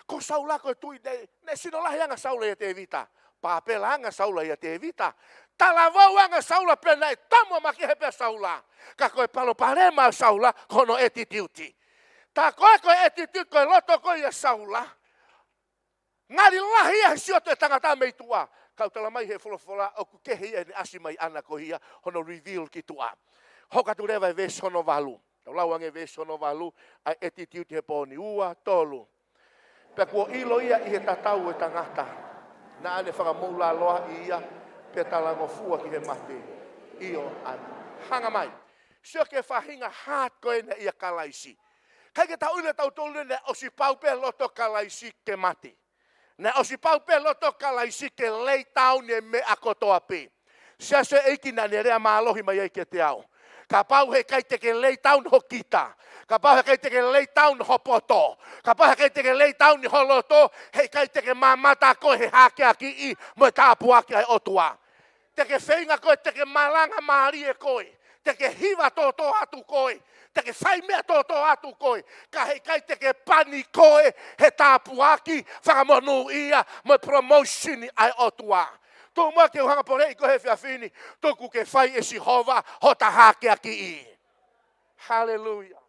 Ko Saula ko e tuʻi naʻe, naʻe sino lahi anga Saula ʻia Tēvita. Pāpela anga Saula ʻia Tēvita. Talavou anga Saula pea naʻe tomuʻa makehe pē ʻa Saula. Ka ko e palopalema ʻo Saula, ko hono attitude. Tā ko e, ko e attitude, ko e loto ko ia ʻo Saula. Ngali lahi ia he sio atu e tangata mei tuʻa. Ka ʻoku tala mai he folofola ʻoku kehe ia ʻene ʻasi mai ʻana ko ia hono reveal ki tuʻa. Hoko atu leva e veesi hono valu. Tau lau ange veesi hono valu, ʻa e attitude he pō ni, ua, tolu. Pea kuo ʻilo ia ʻi he tatau ʻo e tangata. Naʻa ne fakamoʻulaloaʻi ia, pea talangofua ki he mate. ʻIo, ʻa e hanga mai. Sio ki he faʻahinga heart ko ena ʻia Kalaisi. ʻIkai ke tau ʻilo ʻe tautolu naʻe ʻosi pau pē loto Kalaisi ke mate. Naʻe ʻosi pau pē loto Kalaisi ke lay down e meʻa kotoa pē. Siasi ʻo e ʻEiki, naʻa ne lea mālohi mai ai kiate au. Kapau heʻikai te ke lay down ho kita. Kapau heʻikai te ke lay down ho poto. Kapau heʻikai te ke lay down ho loto, heʻikai te ke mamata koe he hakeakiʻi mo e tāpuaki ʻa e ʻOtua. Te ke feinga koe, te ke malanga mālie koe, te ke hiva tōtō atu koe, te ke fai meʻa tōtō atu koe, ka heʻikai te ke pani koe he tāpuaki, fakamonūʻia, mo e promotion ʻa e ʻOtua. Tuku muʻa ke u hanga ʻo poleʻi koe he efiafi ni, tuku ke fai ʻe Sihova hota hakeakiʻi. Haleluia.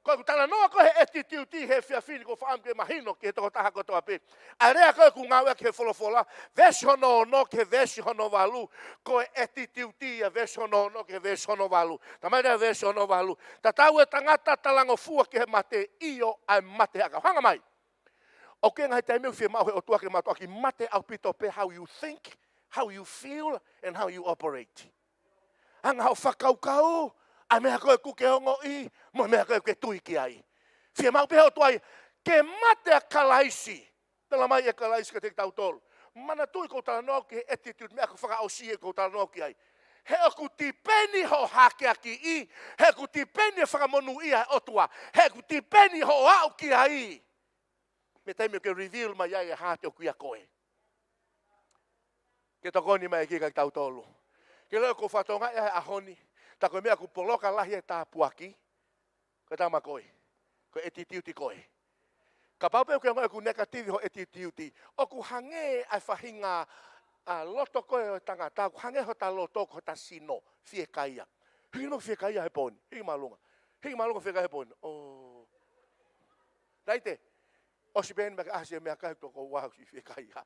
Ko ʻeku talanoa ko e he attitude he efiafi ni, ʻoku ou fakaʻamu ke mahino ki he tokotaha kotoa pē. ʻA e lea ko ē ʻoku ngāueʻaki he folofola, veesi hono ono ki he veesi hono valu, ko e attitude ia, veesi hono ono ki he veesi hono valu. Tala mai leva veesi hono valu. Tatau e tangata talangofua ki he mate, ʻio, ʻa e mate ʻa e ʻakau. Hanga mai. ʻOku ʻi ai e ngaahi taimi ʻoku fiemaʻu he ʻOtua ke mātuʻaki mate ʻaupito pē how you think, how you feel, and how you operate. Anga hoʻo fakakaukau, ʻa e meʻa ko ē ʻoku ke ongoʻi, mo e meʻa ko ē ʻoku ke tui ki ai. Fiemaʻu pē he ʻOtua ia ke mate ʻa Kalaisi. Tala mai ʻe Kalaisi kiate kitautolu. Manatuʻi ʻoku ou talanoa ki he attitude, meʻa ko e fakaʻosi ʻoku ou talanoa ki ai. He ʻoku tipeni hoʻo hakeakiʻi, he ʻoku tipeni e fakamonūʻia ʻa e ʻOtua, he ʻoku tipeni hoʻo aʻu ki ai. Mei he taimi ʻoku ke reveal mai ai e heart ʻoku ʻia koe. Ke tokoni mai ki ai kiate kitautolu. Ke lava ʻo fakatokangaʻi ʻa e ʻaho ni, tā ko e meʻa ʻoku poloka lahi e tāpuaki, ko e tama ko ē, ko e attitude ko ē. Kapau pē ʻoku ke ongoʻi ʻoku negative ho attitude, ʻoku hangē ʻa e faʻahinga, ʻa e loto ko ē ʻo e tangata, ʻoku hangē hota loto ko hota sino, fiekaia. Hiki mo fiekaia he pō ni, hiki māʻolunga. Hiki māʻolunga fiekaia he pō ni. ʻŌ. Right? ʻOsi pē eni meʻakai, ʻasi e meʻakai, toko ua ʻosi fiekaia.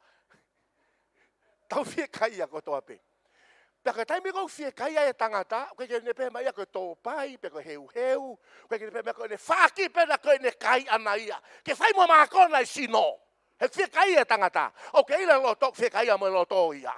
Tau fiekaia kotoa pē. Pea ko e taimi ʻoku fiekaia e tangata, ʻoku ʻikai ke ne pehē mai ia ko e tōpai, pe ko e heuheu, ʻoku ʻikai ke ne pehē mai ko ʻene faki pe naʻa ko ʻene kai ʻana ia. Ke fai mo mākona e sino. He fiekaia e tangata. ʻOku ke ʻilo e loto, fiekaia mo e loto ia.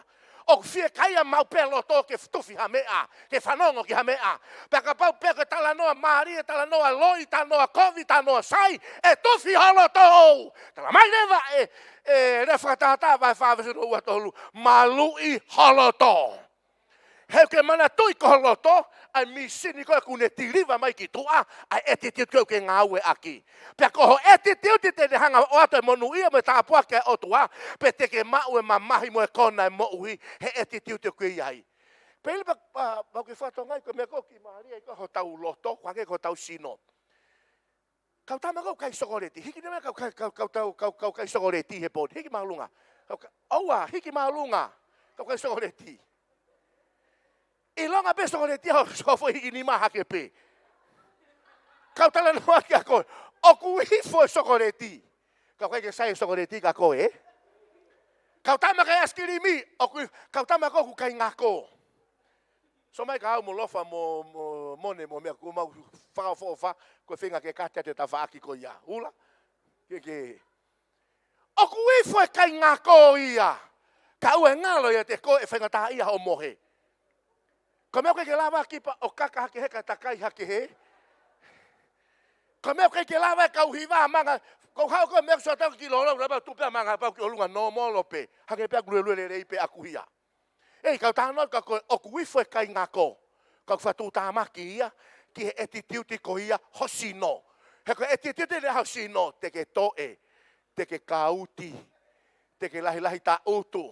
ʻOku fiekaia maʻu pē loto ke tufi ha meʻa, ke fanongo ki ha meʻa. Pea kapau pē ko e talanoa mālie, talanoa loi, talanoa kovi, talanoa sai, ʻe tufi ho loto. Talamai leva ʻe, ʻe lea Fakatātā vahe fā veesi hono ua tolu, maluʻi ho loto. He ʻoku ke manatuʻi ko ho loto, ʻa e mīsini ko ē ʻoku ne tiliva mai ki tuʻa, ʻa e attitude ko ē ʻoku ke ngāueʻaki. Pea ko ho attitude te ne hanga ʻo ʻoatu e monūʻia mo e tāpuaki ʻa e ʻOtua, pe te ke maʻu e mamahi mo e kona e moʻui, he attitude ʻoku ke ʻi ai. Pea ʻi he pa, pa, pa ke fatongai ko e meʻa ko ē ʻoku mālie ai ko ē hotau loto, ʻoku hangē ko hotau sino. Kau tama ʻoku kai sokoleti. Hiki nima kau kai, kau, kau, kau, kau, kau kai sokoleti he pō ni. Hiki māʻolunga. Kau ka, ʻoua, hiki māʻolunga. Kau kai sokoleti. ʻIlonga pē sokoleti ʻa ho, ho foʻi hiki nima hake pē. Kau talanoa kia koe. ʻOku ifo e sokoleti. Kau kai ke sai e sokoleti ka ko e. Kau tama kai ʻaisikilimi. ʻOku, kau tama ʻoku kai ngako. So mai ka au mo lofa mo, mo, mone mo meʻa kuo mau fakaʻofoʻofa, ko e feinga ke kate atu e tafaʻaki ko ia. Ula? Ke, ke. ʻOku ifo e kai ngako ia. Ka ʻoua ʻe ngalo ia te ko e faingataʻaʻia hoʻo mohe. Ko e meʻa ʻoku ʻikai ke lava kipa ʻo kaka hake he ka takai hake he. Ko e meʻa ʻoku ʻikai ke lava e kau hiva manga. Ko hau ko e meʻa ʻoku sota ki lolo, lava tupe manga pau ki ʻolunga nōmolo pē. Hangē pē ʻoku luelue lelei pē ʻaku ia. ʻEi, kau talanoa ka ko e ʻoku ifo e kai ngako. Kau fakatuʻutāmaki ia, ki he attitude ko ia ho sino. He ko e attitude ʻa ho sino, te ke toʻe, te ke kauti, te ke lahilahi taʻutu,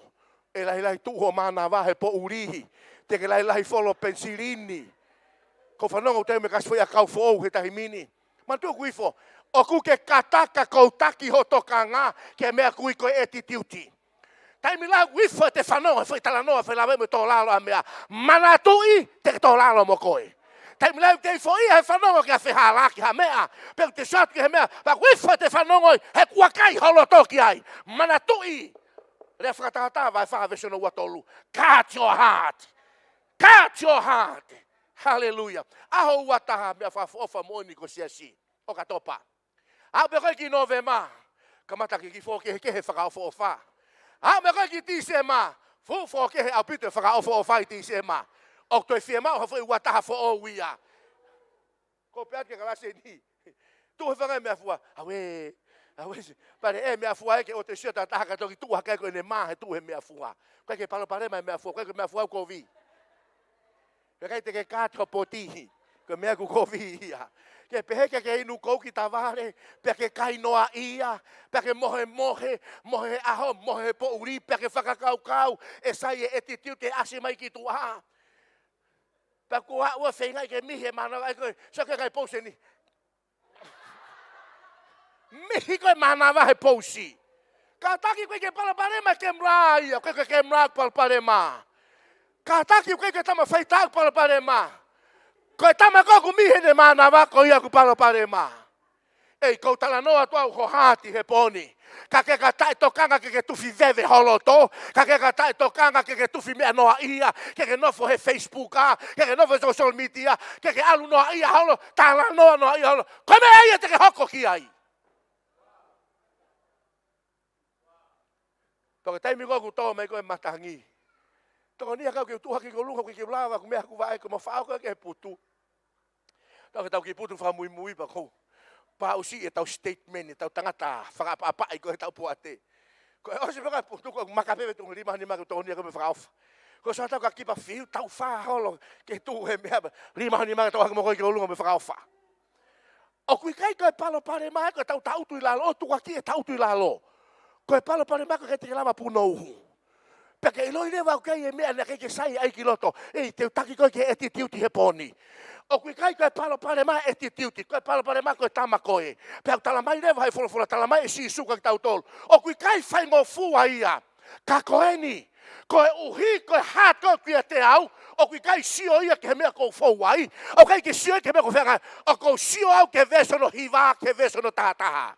ʻe lahilahi tuʻu ho mānava he poʻuli, te ke lahilahi folo penisilini. Ko e fanongo te me kasi foʻi ʻakau foʻou he taimi ni. Manatuʻi ʻoku ifo, ʻoku ke kataka kou taki ho tokanga, ki he meʻa ʻoku ui ko e attitude. Taimi lahi ʻoku ifo ʻete fanongo he foʻi talanoa, foʻi lave mo e tō lalo ʻa e meʻa. Manatuʻi te ke tō lalo mo koe. Taimi lahi ʻoku te ifo ia he fanongo ki ha fehālaaki ha meʻa. Pe ʻoku te sio atu ki he meʻa. Pea ʻoku ifo ʻete fanongo he kuo kai ho loto ki ai. Manatuʻi. Lea Fakatātā vahe fā veesi hono ua tolu. Guard your heart. Guard your heart. Haleluia. ʻAho ua taha meʻa fakaʻofoʻofa moʻoni ko e siasi. ʻOkatopa. Aʻu pē ko ē ki Nōvema, kamata ke kiʻi fokehekehe fakaʻofoʻofa. Aʻu pē ko ē ki Tīsema, fuʻu fokehe ʻaupito e fakaʻofoʻofa ʻi Tīsema. ʻOku toe fiemaʻu ha foʻi ua taha foʻou ia. Ko e pehē atu ki he kalasi ni. Tuʻu he fanga meʻafua. Aue, aue. Pale e meʻafua ē ke ʻoua te sio ta taha ka toki tuʻu hake ko ʻene mā he tuʻu he meʻafua. ʻOku ʻikai ke palopalema e meʻafua, ʻoku ʻikai ke meʻafua ʻoku kovi. Pea ʻikai te ke kāti ho poti. Ko e meʻa ʻoku kovi ia. Ke pehē ke ke inu kouki tavale, pea ke kai noaʻia, pea ke mohemohe, mohe he ʻaho, mohe he poʻuli, pea ke fakakaukau, ʻe sai e attitude ke ʻasi mai ki tuʻa. Pea kuo ʻoua feingaʻi ke mihi e mānava ʻe koe, so ke kai pouse ni. Mihi ko e mānava he pousi. Kātaki ʻoku ʻikai ke palopalema e kemula ia, ʻoku ʻikai ko e kemula ʻoku palopalema. Kātaki ʻoku ʻikai ko e tama faitā ʻoku palopalema. Ko e tama ko ē ʻoku mihi ʻene mānava ko ia ʻoku palopalema. ʻEi, kou talanoa atu au ho hati he pō ni. Ka ke ka taʻetokanga ke ke tufi veve ho loto, ka ke ka taʻetokanga ke ke tufi meʻa noaʻia, ke ke nofo he Facebook, ke ke nofo he social media, ke ke ʻalu noaʻia holo, talanoa noaʻia holo. Ko e meʻa ia te ke hoko ki ai. Toki taimi ko ē ʻoku tō mai ko e matangi. Tokoni ia kau ke tuʻu hake ki ʻolunga ʻoku ʻikai ke u lava, ʻoku meʻa ʻoku vaʻe ko e mafaʻo ko ē ke putu. Tau ke tau kiʻi putu fakamuimui pea kou. Pea ʻosi ʻetau statement, ʻetau tangata fakaʻapaʻapaʻi ko ē ʻetau poate. Ko e ʻosi pē ka putu ko e maka pē tuʻu lima ni maka tokoni ia ko e meʻa fakaʻofa. Ko e sio atu ka kipa fiu tau fā holo ke tuʻu he meʻa lima ni maka tau hake mo ko ē ki ʻolunga meʻa fakaʻofa. ʻOku ʻikai ko e palopalema ko e tau taʻutu ʻi lalo, ʻo tukuakiʻi e taʻutu ʻi lalo. Ko e palopalema ko e ʻikai te ke lava punouhu. Pea ke ʻiloʻi leva ʻoku ʻikai e meʻa naʻe ʻikai ke sai ai ki loto. ʻEi, te u taki koe ki he attitude he pō ni. ʻOku ʻikai ko e palopalema e attitude, ko e palopalema ko e tama ko ē. Pea ʻoku talamai leva he folofola, talamai ʻe Sīsū kia kitautolu. ʻOku ʻikai faingofua ia. Ka ko eni, koeʻuhi ko e hā ko ē ʻoku ʻiate au, ʻoku ʻikai sio ia ki he meʻa ʻoku ou fou ai, ʻoku ʻikai ke sio ia ki he meʻa ʻoku ou feangai, ʻoku ou sio au ki he veesi hono hiva, ki he veesi hono tahataha.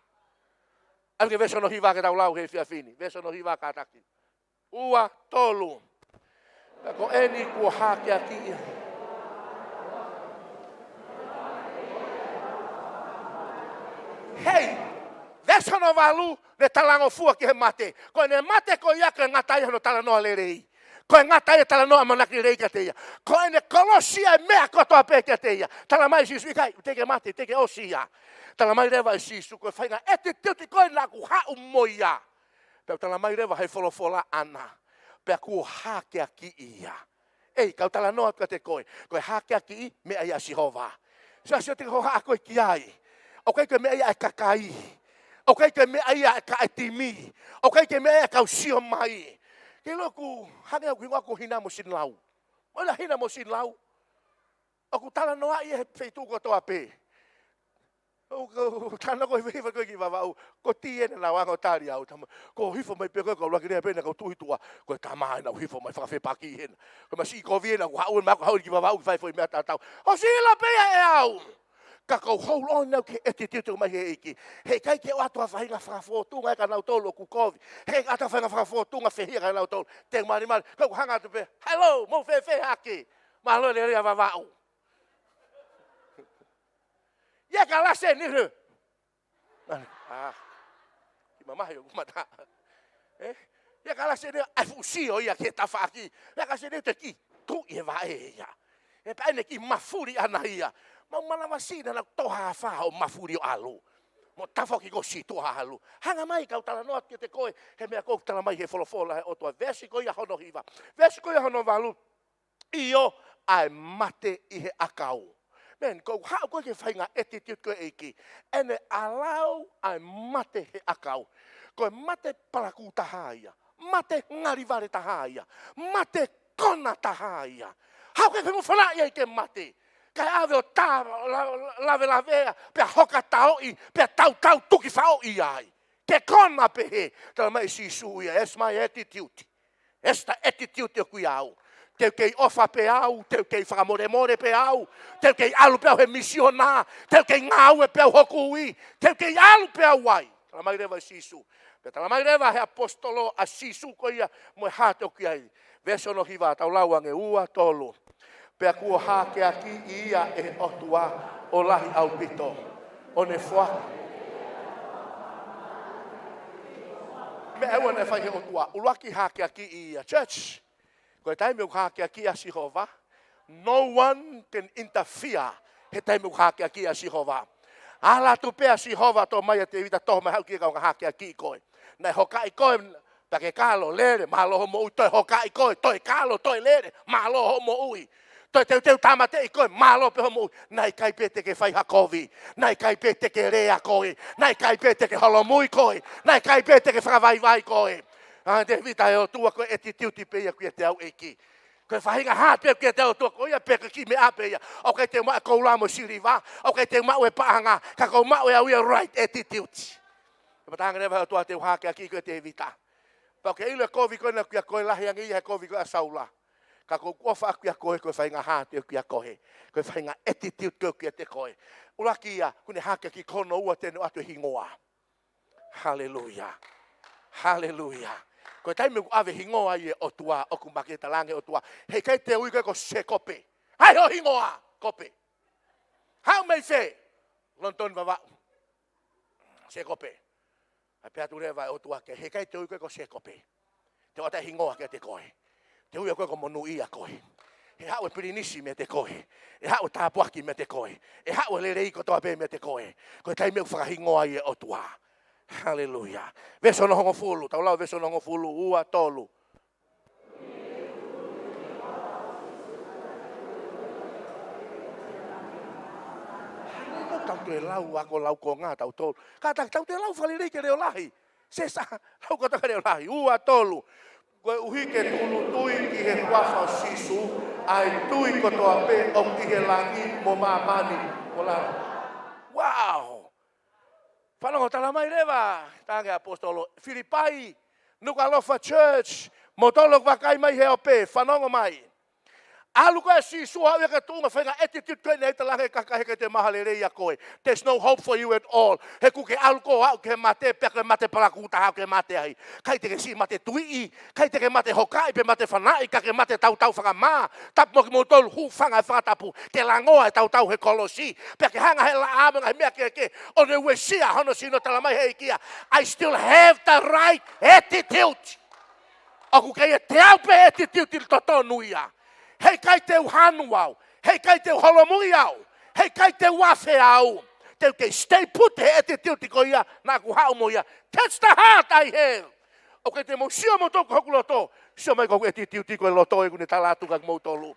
ʻAlu ki he veesi hono hiva ke tau lau he efiafi ni, veesi hono hiva kātaki. Ua, tolu. Ka ko eni kuo hākeakiʻi ia. Hei, veesi hono valu, ne talangofua ki he mate. Ko ʻene mate ko ia ko e ngata ia hono talanoa lelei. Ko e ngata ia e talanoa ʻamanaki lelei kiate ia. Ko ʻene kolosi ʻa e meʻa kotoa pē kiate ia. Talamai ʻe Sīsū, ʻikai, teʻeki ke mate, teʻeki ke ʻosi ia. Talamai leva ʻe Sīsū, ko e faʻahinga attitude ko ē naʻa ku haʻu mo ia. Pea talamai leva he folofola ʻana. Pea kuo hākeakiʻi ia. ʻEi, kau talanoa atu kiate koe. Ko e hākeakiʻi, meʻa ia ʻa Sihova. Sio, sio te ke hohaʻa koe ki ai. ʻOku ʻikai ko e meʻa ia ʻa e kakai. ʻOku ʻikai ko e meʻa ia ʻa e kakai timi. ʻOku ʻikai ko e meʻa ia ʻa e kau sio mai. Ke loku, hangē ʻoku hingoa ko Hina mo Sinilau. Mo la Hina mo Sinilau. ʻOku talanoaʻi he feituʻu kotoa pē. ʻOku, ʻoku talanoa ko e hiva ko ē ki Vavaʻu. Ko Tiena naʻa ku anga ʻo tali au, tama. Ko e hifo mai pē ko ē, ko e ʻuluaki lea pē naʻa ku tuʻu ʻi tuʻa. Ko e tama ena ʻoku hifo mai fakafepaki hena. Ko e masiʻi kovi ena ʻoku haʻu, naʻa ku haʻu ki Vavaʻu ke fai foʻi meʻa tatau. ʻOsi ʻilo pē ia ʻe au. Ka ʻoku ou hold on au ki he attitude mai he ʻEiki. Heʻikai ke ʻoatu ha faʻahinga fakafōtunga ʻia kinautolu ʻoku kovi. Heʻikai ʻoatu ha faʻahinga fakafōtunga fehiʻa kia kinautolu. Te u malimali. Ka u hanga atu pē. Hello, mou fēfē hake? Mālō e lele ʻa Vavaʻu. Ia ka lase ni he. Ah, kiʻi mamahi ʻoku mata. Eh? Ia ka lase ni, ʻai fuʻu sio ia ki he tafaʻaki. Ia ka lase ni te kiʻi tuʻi he vaʻe ia. He pea ʻene kiʻi mafuli ʻana ia. Mau manavasiʻi naʻa nau toha afā ʻo mafuli ʻo ʻalu. Mo tafoki ko si toha ʻalu. Hanga mai kau talanoa kiate koe, he meʻa ʻoku talamai he folofola he ʻOtua. Veesi ko ia hono hiva. Veesi ko ia hono valu. ʻIo, ʻa e mate ʻi he ʻakau. Man, ko e haʻu ko ē ki he faʻahinga attitude ko ē ʻa e ʻEiki. ʻEne ʻalu ʻa e mate he ʻakau. Ko e mate palakū taha ia. Mate ngalivale taha ia. Mate kona taha ia. Haʻu ko ē ke mo fanaʻi ai ke mate. Kae ʻave ʻo tā la-, la-, lavelavea, pea hoka taoʻi, pea tautau tuki faʻoʻi ai. Ke kona pehē, talamai ʻe Sīsū ia, that's my attitude. That's the attitude ʻoku ʻiate au. Te u kei ʻofa pē au, te u kei fakamolemole pē au, te u kei ʻalu pē au he misiona, te u kei ngāue pē au hoku ui, te u kei ʻalu pē au ai. Talamai leva ʻe Sīsū. Pea talamai leva he ʻaposetolo ʻa Sīsū ko ia mo e hā te u ki ai. Veesi hono hiva, tau lau ange, ua, tolu. Pea kuo hākeakiʻi ia ʻe he ʻOtua ʻo lahi ʻaupito. ʻO ne foaki. Meʻa ʻe ua naʻe fai he ʻOtua, ʻuluaki hākeakiʻi ia. Church, ko e taimi ʻoku hākeakiʻi ai ʻa Sihova, no one can interfere he taimi ʻoku hākeakiʻi ai ʻa Sihova. Ala atu pē ʻa Sihova, tō mai ʻa Tēvita, tō mai, haʻu ki he kau hākeakiʻi koe. Naʻe hokaʻi koe, pea ke kalo, lele, mālō hoʻo moʻui, toe hokaʻi koe, toe kalo, toe lele, mālō hoʻo moʻui. Toe teuteu tāmateʻi koe, mālō pē hoʻo moʻui. Naʻe ʻikai pē te ke fai ha kovi. Naʻe ʻikai pē te ke lea koe. Naʻe ʻikai pē te ke holomui koe. Naʻe ʻikai pē te ke fakavaivai koe. ʻA Tēvita, ʻe ʻOtua, ko e attitude pē ia ʻoku ʻiate au ʻEiki. Ko e faʻahinga heart pē ʻoku ʻiate au ʻOtua, ko ia pē ko e kiʻi meʻa pē ia. ʻOku ʻikai te u maʻu e koula mo e siliva. ʻOku ʻikai te u maʻu e paʻanga. Ka ʻoku ou maʻu ʻe au ia right attitude. Pea talaange leva ʻe he ʻOtua, te u hākeakiʻi koe, Tēvita. Pea ʻoku ke ʻilo e kovi ko ē naʻe ʻiate koe, lahi ange ia he kovi ko ē ʻa Saula. Ka ʻoku ou ʻofa ʻaʻaku ʻiate koe, ko e faʻahinga heart ʻoku ʻiate koe. Ko e faʻahinga attitude ʻoku ʻiate koe. Ko e faʻahinga ʻEiki ia, ʻoku ne hākeakiʻi, ko hono ua te ne ʻoatu e hingoa. Haleluia. Haleluia. Ko e taimi ʻoku ʻave hingoa ai e ʻOtua, ʻoku maʻu ke talaange ʻOtua, heʻikai te u ui koe ko Sēkope. ʻAi hoʻo hingoa, Kope. Haʻu mei fē? Lonitoni, Vavaʻu. Sēkope. ʻAi pē atu leva e ʻOtua ke, heʻikai te u ui koe ko Sēkope. Te u ʻoatu e hingoa kiate koe. Te u ui koe ko Monūʻia koe. ʻE haʻu e pilinisi meiate koe. ʻE haʻu e tāpuaki meiate koe. ʻE haʻu e lelei kotoa pē meiate koe. Ko e taimi ʻoku fakahingoa ai e ʻOtua. Haleluia. Veesi hono hongofulu. Tau lau veesi hono hongofulu, ua, tolu. Haleluia, tau toe lau, ako lau ko ngā tau tolu. Ka ta-, tau toe lau fakalelei ke leʻo lahi. Sesa, lau ko ta ka leʻo lahi. Ua, tolu. Koeʻuhi ke tunu tui ki he huafa ʻo Sīsū ʻa e tui kotoa pē ʻoku ʻi he langi mo māmani mo lalo. Wow! Fanongo, talamai leva, talaange ʻe he ʻaposetolo, Filipai, Nukuʻalofa Church, mo tolo vakai mai he ope, fanongo mai. ʻAlu koe ʻa Sīsū ʻo aʻu ia ki he tuʻunga faʻahinga attitude ko ē naʻe ʻita langa e kakai he ʻikai te maha lelei ʻa koe. There's no hope for you at all. He ʻoku ke ʻalu koe ʻo aʻu ki he mate, pea ko e mate palakū taha ʻoku ke mate ai. ʻIkai te ke siʻi mate tuiʻi, ʻikai te ke mate hokaʻi pe mate fanaʻi, ka ke mate tautau fakamā. Tapu mo kimoutolu, hūfanga he fakatapu. Ke langoa e tautau he kolosi. Pea ke hanga he laʻā mo e ngaahi meʻa kehekehe ʻo ne uesia hono sino, talamai ʻe he ʻEiki ia, I still have the right attitude. ʻOku kei ʻiate au pē attitude totonu ia. Heʻikai te u hanu au. Heʻikai te u holomui au. Heʻikai te u afe au. Te u kei stay put he attitude ko ia naʻa ku haʻu mo ia. That's the heart I have. ʻOku ʻikai te mou sio moutolu ki hoku loto. Sio mai ki hoku attitude, ko e loto ʻeku ne tala atu kiate kimoutolu.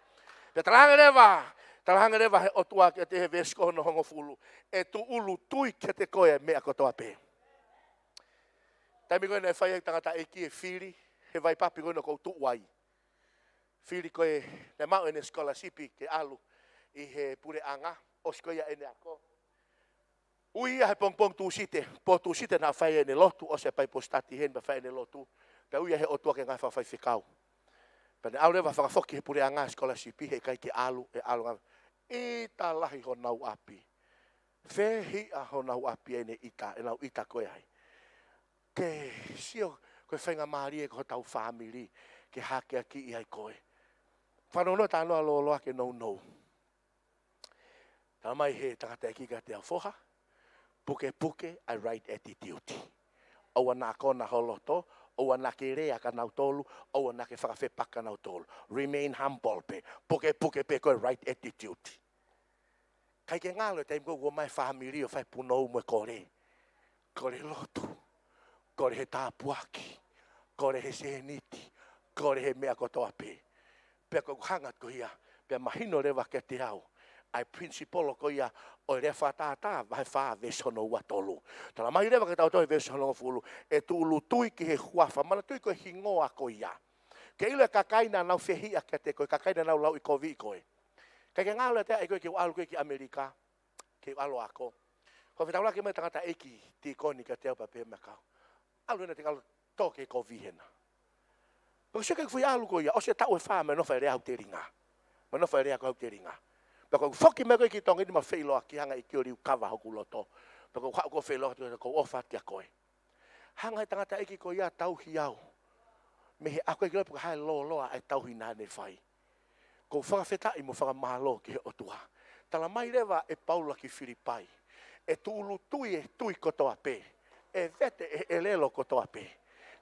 Pea talaange leva, talaange leva he ʻOtua kiate au he veesi ko hono hongofulu, ʻe tūʻulutui kiate koe e meʻa kotoa pē. Taimi ko ē naʻe fai ai e tangataʻeiki e fili he vai papi ko ē naʻa ku tuʻu ai. Fili ko ē naʻe maʻu ʻene scholarship ke ʻalu ʻi he puleʻanga, ʻosi ko ia ʻene ako. Ui ia he pongipongi Tūsite, pō Tūsite naʻa fai ʻene lotu, ʻosi e Bible study heni pea fai ʻene lotu. Pea ui ia he ʻOtua ke ngāue fakafaifekau. Pea ne ʻalu leva fakafoki he puleʻanga scholarship, heʻikai ke ʻalu, ʻe ʻalu ngāue. ʻIta lahi honau ʻapi. Fehiʻa honau ʻapi ʻene ʻita, ʻenau ʻita ko ē ai. Ke sio ko e faingamālie ko hotau fāmili ke hakeakiʻi ai koe. Fanongo talanoa lōloa ke nounou. Talamai he tangataʻeiki kiate au, foha, pukepuke ʻa e right attitude. ʻOua naʻa kona ho loto, ʻoua naʻa ke lea kia nautolu, ʻoua naʻa ke fakafepaki kia nautolu. Remain humble pē, pukepuke pē ko e right attitude. ʻIkai ke ngalo e taimi ko ē ʻoku ʻomai e fāmili ʻo fai punou mo e kole. Kole lotu, kole he tāpuaki, kole he sēniti, kole he meʻa kotoa pē. Pea ko ʻeku hanga ko ia, pea mahino leva kiate au ʻa e principle ko ia ʻo e Lea Fakatātā vahe fā veesi hono ua tolu. Talamai leva kiate kitautolu he veesi hono hongofulu, ʻe tūʻulutui ki he huafa, manatuʻi ko e hingoa ko ia. Ke ʻilo e kakai naʻa nau fehiʻa kiate koe, kakai naʻa nau lauʻikoviʻi koe. ʻIkai ke ngalo ʻiate au ʻa e ko ē ke u ʻalu ko ē ki ʻAmelika ke u ʻalu ʻo ako. Ko e fetaulaki mai e tangataʻeiki tīkoni kiate au pea pehē mai kia au, ʻalu hena te ke ʻalu ʻo tō ki he kovi hena. Pea ko e sio ki heʻeku foʻi ʻalu ko ia, ʻosi e taʻu ʻe fā mo e nofo e lea au telinga. Mo e nofo e lea ko au telinga. Pea ko ʻeku foki mai ko ē ki Tonga ni mo feʻiloaki, hanga ʻe he ʻEiki ʻo liukava hoku loto. Pea ko ʻeku haʻu ko ē feʻiloaki, ko ʻeku ʻofa atu kia koe. Hanga he tangataʻeiki ko ia ʻo tauhi au mei he ako, ʻikai ke ʻilo pe ko e hā e lōloa ʻa e tauhi naʻa ne fai. ʻOku ou fakafetaʻi mo fakamālō ki he ʻOtua. Talamai leva ʻe Paula ki Filipai, ʻe tūʻulutui e tui kotoa pē, ʻe vete ʻe he ʻelelo kotoa pē.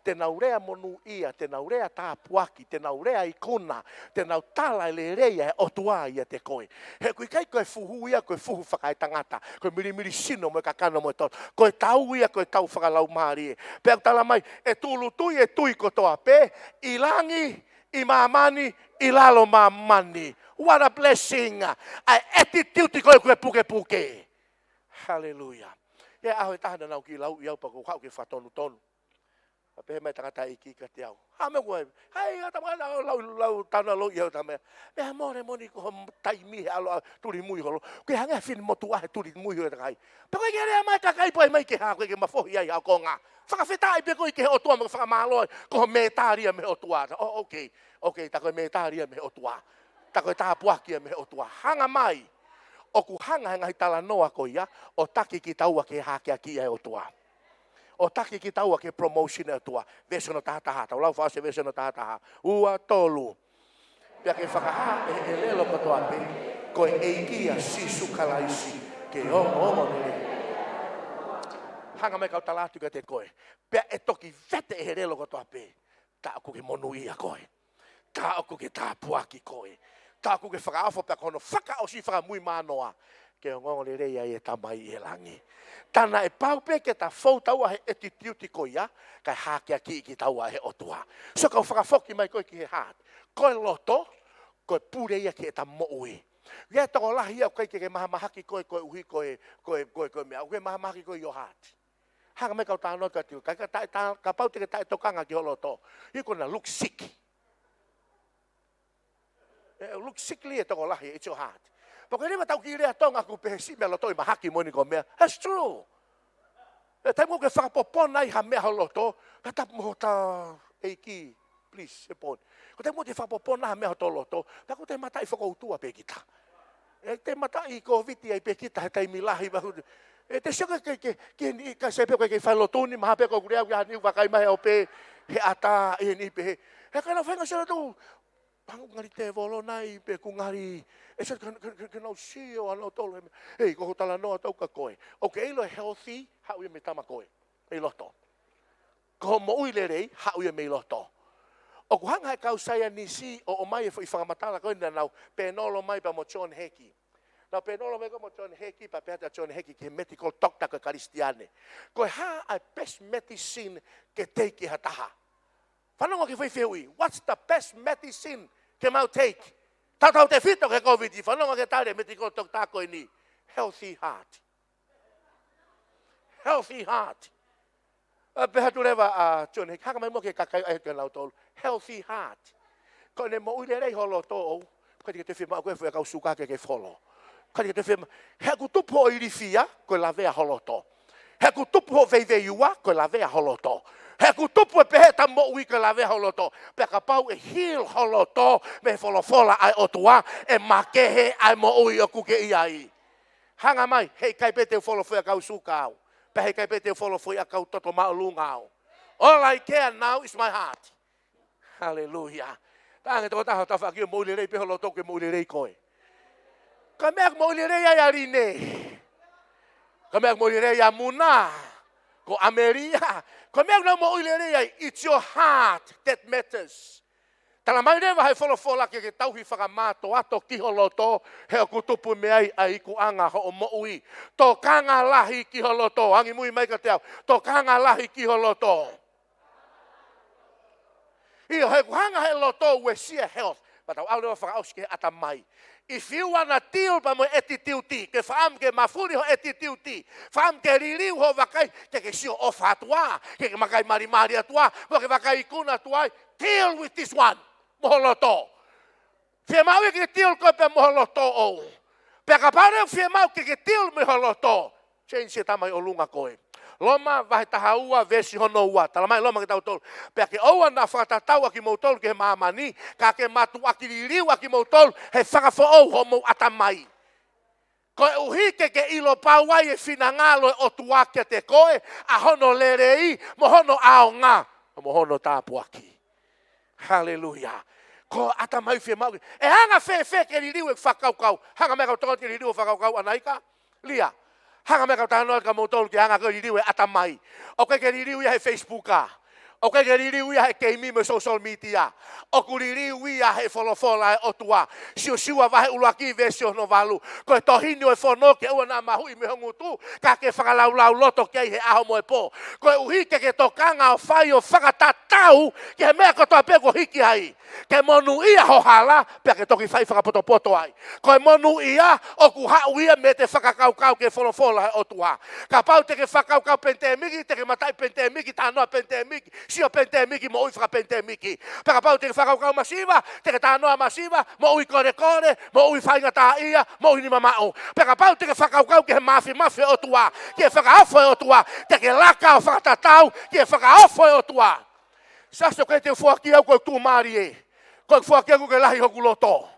Te nau lea monūʻia, te nau lea tāpuaki, te nau lea ikuna, te nau tala e lelei ʻa e ʻOtua ʻiate koe. He ʻoku ʻikai ko e fuhu ia ko e fuhu fakaetangata, ko e milimili sino mo e kakano mo e toto. Ko e tau ia ko e tau fakalaumālie. Pea ʻoku talamai, ʻe tūʻulutui e tui kotoa pē, ʻi langi, ʻi māmani, ʻi lalo māmani. What a blessing. ʻA e attitude ko ē ko e pukepuke. Haleluia. ʻI he ʻaho ʻe taha naʻa nau kiʻi lauʻi au pea ko ʻeku haʻu ke fakatonutonu. Pea pehē mai e tangataʻeiki kiate au, hā e meʻa ʻoku ai? Hai, ʻa e tama naʻa nau lau, lau, tau naʻa nau lauʻi au, tama. Meʻa mole moʻoni ko hoʻo taimi he ʻalu ʻo tuli mui holo. Ko e hangē ha finemotuʻa he tuli mui holo e kakai. Pea ko e ke lea mai e kakai pea ʻai mai ke hā, ko e ke mafohi ai ha konga. Fakafetaʻi pē koe ki he ʻOtua mo ke fakamālō ai, ko hoʻo mētali ia mei he ʻOtua. Oh, okay. Okay, tā ko e mētali ia mei he ʻOtua. Tā ko e tāpuaki ia mei he ʻOtua. Hanga mai. ʻOku hanga he ngaahi talanoa ko ia ʻo taki kitaua ki he hakeakiʻi ʻa e ʻOtua. ʻO taki kitaua ki he promotion ʻa e ʻOtua. Veesi hono taha taha. Tau lau fakaʻosi e veesi hono taha taha. Ua, tolu. Pea ke fakahā ʻe he ʻelelo kotoa pē, ko e ʻEiki ʻa Sīsū Kalaisi, ke ongoongo lelei. Hanga mai kau tala atu kiate koe. Pea ʻe toki vete ʻe he ʻelelo kotoa pē, tā ʻoku ke monūʻia koe. Tā ʻoku ke tāpuaki koe. Tā ʻoku ke fakaofo pea ko hono fakaʻosi fakamuimui mānoa, ke ongoongo lelei ai e Tamai ʻi he langi. Tā naʻe pau pē ke ta fou taua he attitude ko ia, kae hakeakiʻi kitaua ʻe he ʻOtua. So kau fakafoki mai koe ki he heart. Ko e loto, ko e pule ia ki heʻeta moʻui. ʻI ai e tokolahi ia ʻoku ʻikai ke ke mahamahaki koe koeʻuhi ko e, ko e, ko e, ko e meʻa, ʻoku ke mahamahaki koe ʻi ho heart. Hanga mai kau talanoa kiate koe, ka, ka, ta, ta, kapau te ke taʻetokanga ki ho loto, you're gonna look sick. Eh, look sickly e tokolahi, it's your heart. Pea ko e leva ʻetau kiʻi lea Tonga ʻoku pehē siʻi meʻa loto ʻi mahaki moʻoni ko e meʻa. That's true. ʻI he taimi ʻoku ke fakapopona ai ha meʻa ho loto, ka tapu mo hota ʻEiki, please, e pon. Ko te mo te fakapopona ha meʻa ho toloto, pea ko te mataʻi fakautua pē kita. ʻE te mataʻi Kōviti ai pē kita he taimi lahi, pea ko te, ʻe te sio ke, ke, ke, ke ni ka se pē ko ke fai lotu ni, maha pē ko kule au ia ni vakai mai au pē, he ʻata, ʻe ni pē, he, he ka na fai nga se lotu, pangu ngali te volo nai pē ku ngali, ʻe se ka, ka, ka, ka nau sio ʻa nau tolo he me, hei, ko ho talanoa tau ka koe. ʻOku ke ʻilo e healthy, haʻu ia mei tama koe. Mei loto. Ko ho moʻui lelei, haʻu ia mei loto. ʻOku hanga he kau saienisi ʻo ʻomai e foʻi fakamatala ko ē naʻa nau pēnolo mai pea mo John Heki. Nau pēnolo mai ko ē mo John Heki, pea pehē atu ʻa John Heki ki he medical doctor ko e Kalisitiane. Ko e hā ʻa e best medicine ke take ʻe ha taha? Fanongo ki he foʻi fehuʻi. What's the best medicine ke mau take? Tautautefito ki he Kōviti, fanongo ki he tali ʻa e medical doctor ko eni. Healthy heart. Healthy heart. ʻE pehē atu leva ʻa John Heki, hanga mai mo ke kakai ai ke nau tolu. Healthy heart. Ko ʻene moʻui lelei ho loto ʻoʻou, ko e ʻikai te ke fiemaʻu ko e foʻi ʻakau suka ke ke folo. Ko e ʻikai te ke fiemaʻu. He ʻoku tupu hoʻo ilifia, ko e lavea ho loto. He ʻoku tupu hoʻo veiveiua, ko e lavea ho loto. He ʻoku tupu e pehē ʻeta moʻui, ko e lavea ho loto. Pea kapau ʻe heal ho loto mei he folofola ʻa e ʻOtua, ʻe makehe ʻa e moʻui ʻoku ke ʻi ai. Hanga mai, heʻikai pē te u folo foʻi ʻakau suka au. Pea heʻikai pē te u folo foʻi ʻakau toto māʻolunga au. All I care now is my heart. Hallelujah. Tangi toko taha tafa ki moʻui lelei pē ho loto ke moʻui lelei koe. Ko e meʻa ʻoku moʻui lelei ai ʻa Line. Ko e meʻa ʻoku moʻui lelei ai ʻa Muna. Ko ʻAmelia. Ko e meʻa ʻoku nau moʻui lelei ai, it's your heart that matters. Tala mai leva he folofola ke ke tauhi fakamātoato ki ho loto, he ʻoku tupu mei ai ʻa e ikuʻanga hoʻo moʻui. Tokanga lahi ki ho loto, angimui mai kiate au. Tokanga lahi ki ho loto. ʻIo, he ʻoku hanga he loto ʻo uesia e health. Pea tau ʻalu leva fakaʻosi ki he ʻatamai. If you wanna deal pea mo e attitude, ke fakaʻamu ke mafuli ho attitude, fakaʻamu ke liliu ho vakai, ke ke sio ʻofa atu ā, ke ke vakai malimali atu ā, mo ke vakai ikuna atu ai, deal with this one. Mo ho loto. Fiemaʻu ia ke deal koe pea mo ho loto ʻoʻou. Pea kapau leva ʻoku fiemaʻu ke ke deal mo ho loto, change e tama ʻi ʻolunga koe. Loma vahe taha ua veesi hono ua. Tala mai Loma kiate kitautolu. Pea ke ʻoua naʻa fakatatau ʻa kimoutolu ki he māmani, ka ke mātuʻaki liliu ʻa kimoutolu he fakafoʻou hoʻomou ʻatamai. Koeʻuhi ke ke ʻilo pau ai e finangalo e ʻOtua kiate koe, ʻa hono lelei, mo hono ʻaonga, mo hono tāpuaki. Haleluia. Ko e ʻatamai fiemaʻu. ʻE anga fēfē ke liliu e fakakaukau? Hanga mai kau tokoni ke liliu e fakakaukau ʻanaika. Lia. Hanga mai kau talanoa kia moutolu ke anga ke liliu e ʻatamai. ʻOku ʻikai ke liliu ia he Facebook ā. ʻOku ʻikai ke liliu ia he keimi mo e social media. ʻOku liliu ia he folofola e ʻOtua. Siosiua vahe ʻuluaki veesi hono valu. Ko e tohi ni ʻo e fono ke ʻoua naʻa mahuʻi mei ho ngutu, ka ke fakalaulauloto ki ai he ʻaho mo e pō. Koeʻuhi ke ke tokanga ʻo fai ʻo fakatatau ki he meʻa kotoa pē kuo hiki ai. Ke monūʻia ho hala, pea ke toki fai fakapotopoto ai. Ko e monūʻia ʻoku haʻu ia mei he fakakaukau ki he folofola e ʻOtua. Kapau te ke fakakaukau penitēmiki, te ke mataʻi penitēmiki, talanoa penitēmiki, sio penitēmiki, moʻui fakapenitēmiki. Pea kapau te ke fakakaukau masiva, te ke talanoa masiva, moʻui kolekole, moʻui faingataʻaʻia, moʻui nima maʻu. Pea kapau te ke fakakaukau ki he māfimafi e ʻOtua, ki he fakaofo e ʻOtua, te ke laka ʻo fakatatau ki he fakaofo e ʻOtua. Siasi, ʻoku ʻikai te u foaki au ko e tuʻumālie. Ko e foaki au ko e lahi hoku loto.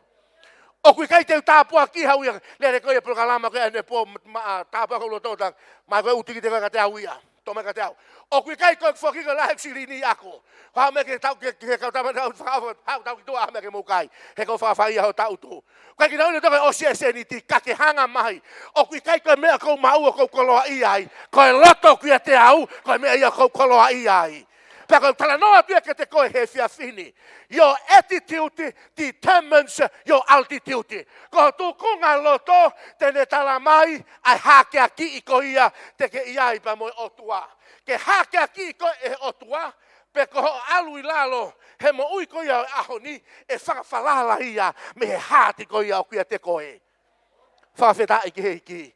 ʻOku ʻikai te u tāpuakiʻi, haʻu ia, lele ko ia polokalama ko ē ʻanepō, ma, ma, tāpuakiʻi hoku loto, ta, mai ko e uti kiate koe, kiate au ia. Toʻo mai kiate au. ʻOku ʻikai ko e foaki ko e lahi silini ako. Haʻu mai ke tau ke, ke kau tama tau fakaofo, haʻu tau ki tuʻa, haʻu mai ke mou kai. He ʻoku ou fakafaʻia ho taʻutu. ʻOku ʻikai ke u ʻilo ʻe au ko e ʻosi e sēniti, ka ke hanga mai. ʻOku ʻikai ko e meʻa ʻoku ou maʻu ʻoku ou koloaʻia ai. Ko e loto kiate au, ko e meʻa ia ʻoku ou koloaʻia ai. Pea ʻoku ou talanoa atu ia kiate koe he efiafi ni. Your attitude determines your altitude. Ko ho tūkunga loto te ne tala mai ʻa e hākeakiʻi ko ia te ke ʻi ai pea mo e ʻOtua. Ke hākeakiʻi koe ʻe he ʻOtua, pe ko hoʻo ʻalu ʻi lalo he moʻui ko ia ʻo e ʻaho ni, ʻe fakafalala ia mei he heart ko ia ʻoku ʻiate koe. Fakafetaʻi ki he ʻEiki.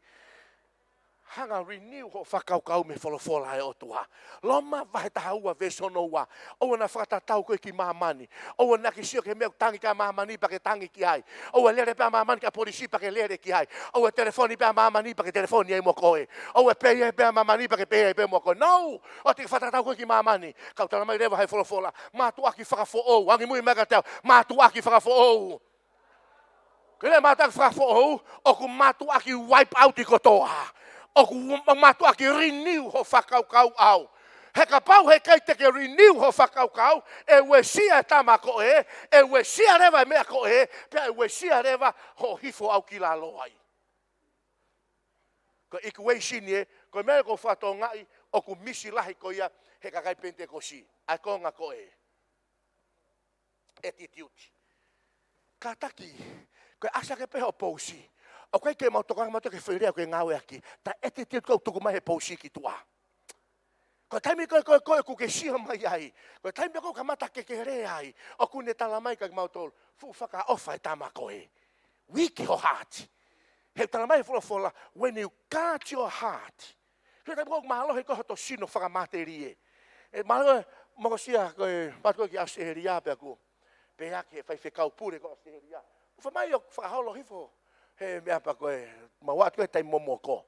Hanga renew hoʻo fakakaukau mei he folofola ʻa e ʻOtua. Loma vahe taha ua veesi ono ua. ʻOua naʻa fakatatau koe ki māmani. ʻOua naʻa ke sio ki he meʻa ʻoku tangi ki ai ʻa māmani pea ke tangi ki ai. ʻOua lele pē ʻa māmani ki he polisi pea ke lele ki ai. ʻOua telefoni pē ʻa māmani pea ke telefoni ai mo koe. ʻOua pehē pē ʻa māmani pea ke pehē pē mo koe. No! ʻOua te ke fakatatau koe ki māmani. Kau talamai leva ʻe he folofola, mātuʻaki fakafoʻou. Angimui mai kiate au. Mātuʻaki fakafoʻou. Ko e lea mātuʻaki fakafoʻou, ʻoku mātuʻaki wipe out ʻi kotoa. ʻOku mātuʻaki renew hoʻo fakakaukau ʻau. He kapau heʻikai te ke renew hoʻo fakakaukau, ʻe uesia e tama ko ē, ʻe uesia leva e meʻa ko ē, pea ʻe uesia leva hoʻo hifo ʻau ki lalo ai. Ko e equation ē, ko e meʻa ko e fatongia ʻoku misi lahi ko ia he kakai Penitekosi. ʻA e konga ko ē. Attitude. Kātaki, ko e ʻasi hake pē hoʻo pousi. ʻOku ʻikai ke mau tokanga mautolu ki he foʻi lea ʻoku ke ngāueʻaki. Tā attitude ʻoku tuku mai he pousi ki tuʻa. Ko e taimi ko ē, ko ē, ko ē ʻoku ke sio mai ai. Ko e taimi ko ē ʻoku kamata ke ke lea ai. ʻOku ne talamai kia kimautolu, fuʻu fakaʻofa e tama ko ē. Weak ho heart. He talamai he folofola, when you guard your heart. He taimi ko ē ʻoku mālohi ko ē hoto sino fakamatelie. ʻE mālohi, mou sio ko ē, mou ō ko ē ki ʻAositelēlia pea ʻoku pehē ʻe he faifekau pule ko ē ʻAositelēlia, ʻofa mai ʻo fakaholo hifo he meʻa pea ko ē, mau ō atu he taimi momoko.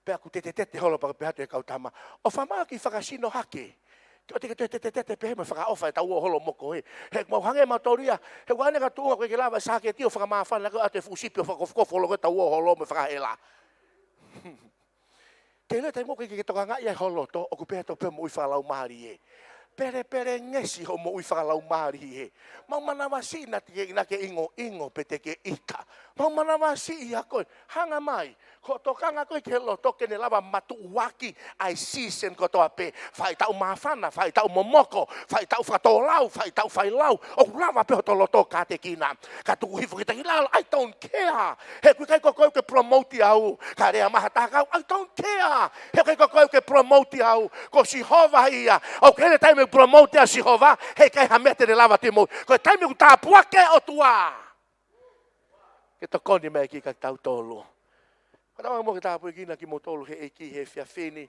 Pea ʻoku tetetete holo pea pehē atu e kau tama, ʻofa mai ʻo kiʻi fakasino hake. Ke ʻoua te ke toe tetetete pehē mo e fakaʻofa ʻetau ō holo mo koe. He mau hangē mautolu ia, he ʻoua naʻa ke tuʻunga ko ē ke lava e sāketi ʻo fakamāfana ko ē ʻa e fuʻu sipi ʻo fakakofukofu holo ko ē ʻetau ō holo mo e fakahela. Ke lea taimi ko ē ke ke tokangaʻi ai ho loto, ʻoku pehē atu pē moʻui fakalaumālie. Pelepelengesi hoʻo moʻui fakalaumālie. Mau manavasiʻi naʻa te ke, naʻa ke ingoingo pe te ke ʻita. Mau manavasiʻi ia ko ē, hanga mai. Ko e tokanga ko ē ki he loto ke ne lava matuʻuaki ʻa e season kotoa pē. Faʻahitaʻu māfana, faʻahitaʻu momoko, faʻahitaʻu fakatōlau, faʻahitaʻu failau. ʻOku lava pē hoto loto kātekina. Ka tuku hifo kita ki lalo, I don't care. He ʻoku ʻikai ko koe ʻoku ke promote au. Ka lea mai ha taha kau, I don't care. He ʻoku ʻikai ko koe ʻoku ke promote au. Ko Sihova ia. ʻOku ʻi ai e taimi ʻe promote ai ʻa Sihova, heʻikai ha meʻa te ne lava ke mo. Ko e taimi ʻoku tāpuaki ai e ʻOtua. Ke tokoni mai ki ai kia tautolu. Ka tau mo ke tāpuekina kimoutolu he ʻEiki he efiafi ni.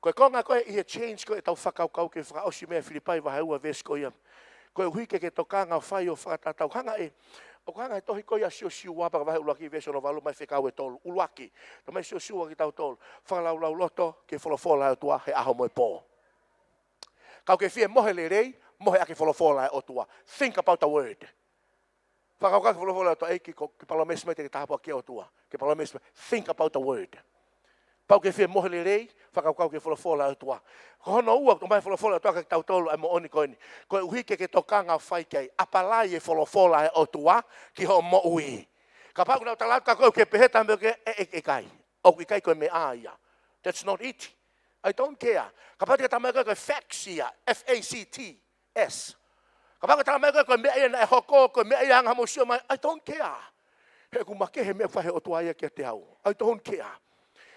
Ko e konga ko ē ʻi he change ko ē ʻetau fakakaukau ke fakaʻosi mei he Filipai vahe ua veesi ko ia. Koeʻuhi ke ke tokanga ʻo fai ʻo fakatatau. Hanga ē, ʻoku hanga ʻe he tohi ko ia ʻa Siosiua pea ko e vahe ʻuluaki veesi ono valu mai fekau ʻe tolu. ʻUluaki, talamai ʻe Siosiua kia tautolu, fakalaulauloto ki he folofola ʻa e ʻOtua he ʻaho mo e pō. Kapau ʻoku ke fie mohe lelei, mohe ʻaki e folofola ʻa e ʻOtua. Think about the word. Fakakaukau ki he folofola ʻa e ʻOtua, ʻEiki, ko e palōmesi mai te ke tāpuakiʻi au ʻOtua. Ke palōmesi mai. Think about the word. Kapau ʻoku ke fie mohe lelei, fakakaukau ki he folofola ʻa e ʻOtua. Ko hono ua, ʻoku talamai ʻe he folofola ʻa e ʻOtua kia tautolu ʻa e moʻoni ko eni. Koeʻuhi ke ke tokanga ʻo fai ki ai, apply e folofola ʻa e ʻOtua ki hoʻo moʻui. Kapau ʻoku nau tala atu kia koe ʻoku ke pehē, talamai ʻe koe, ʻe, ʻe, ʻikai. ʻOku ʻikai ko e meʻa ia. That's not it. I don't care. Kapau te ke talamai ʻe koe ko e facts ia, F A C T S. Kapau te ke talamai ʻe koe ko e meʻa ia naʻe hoko, ko e meʻa ia ʻa e anga hoʻomou sio mai, I don't care. He ʻoku makehe e meʻa ʻoku fai ʻe he ʻOtua ia kiate au. I don't care.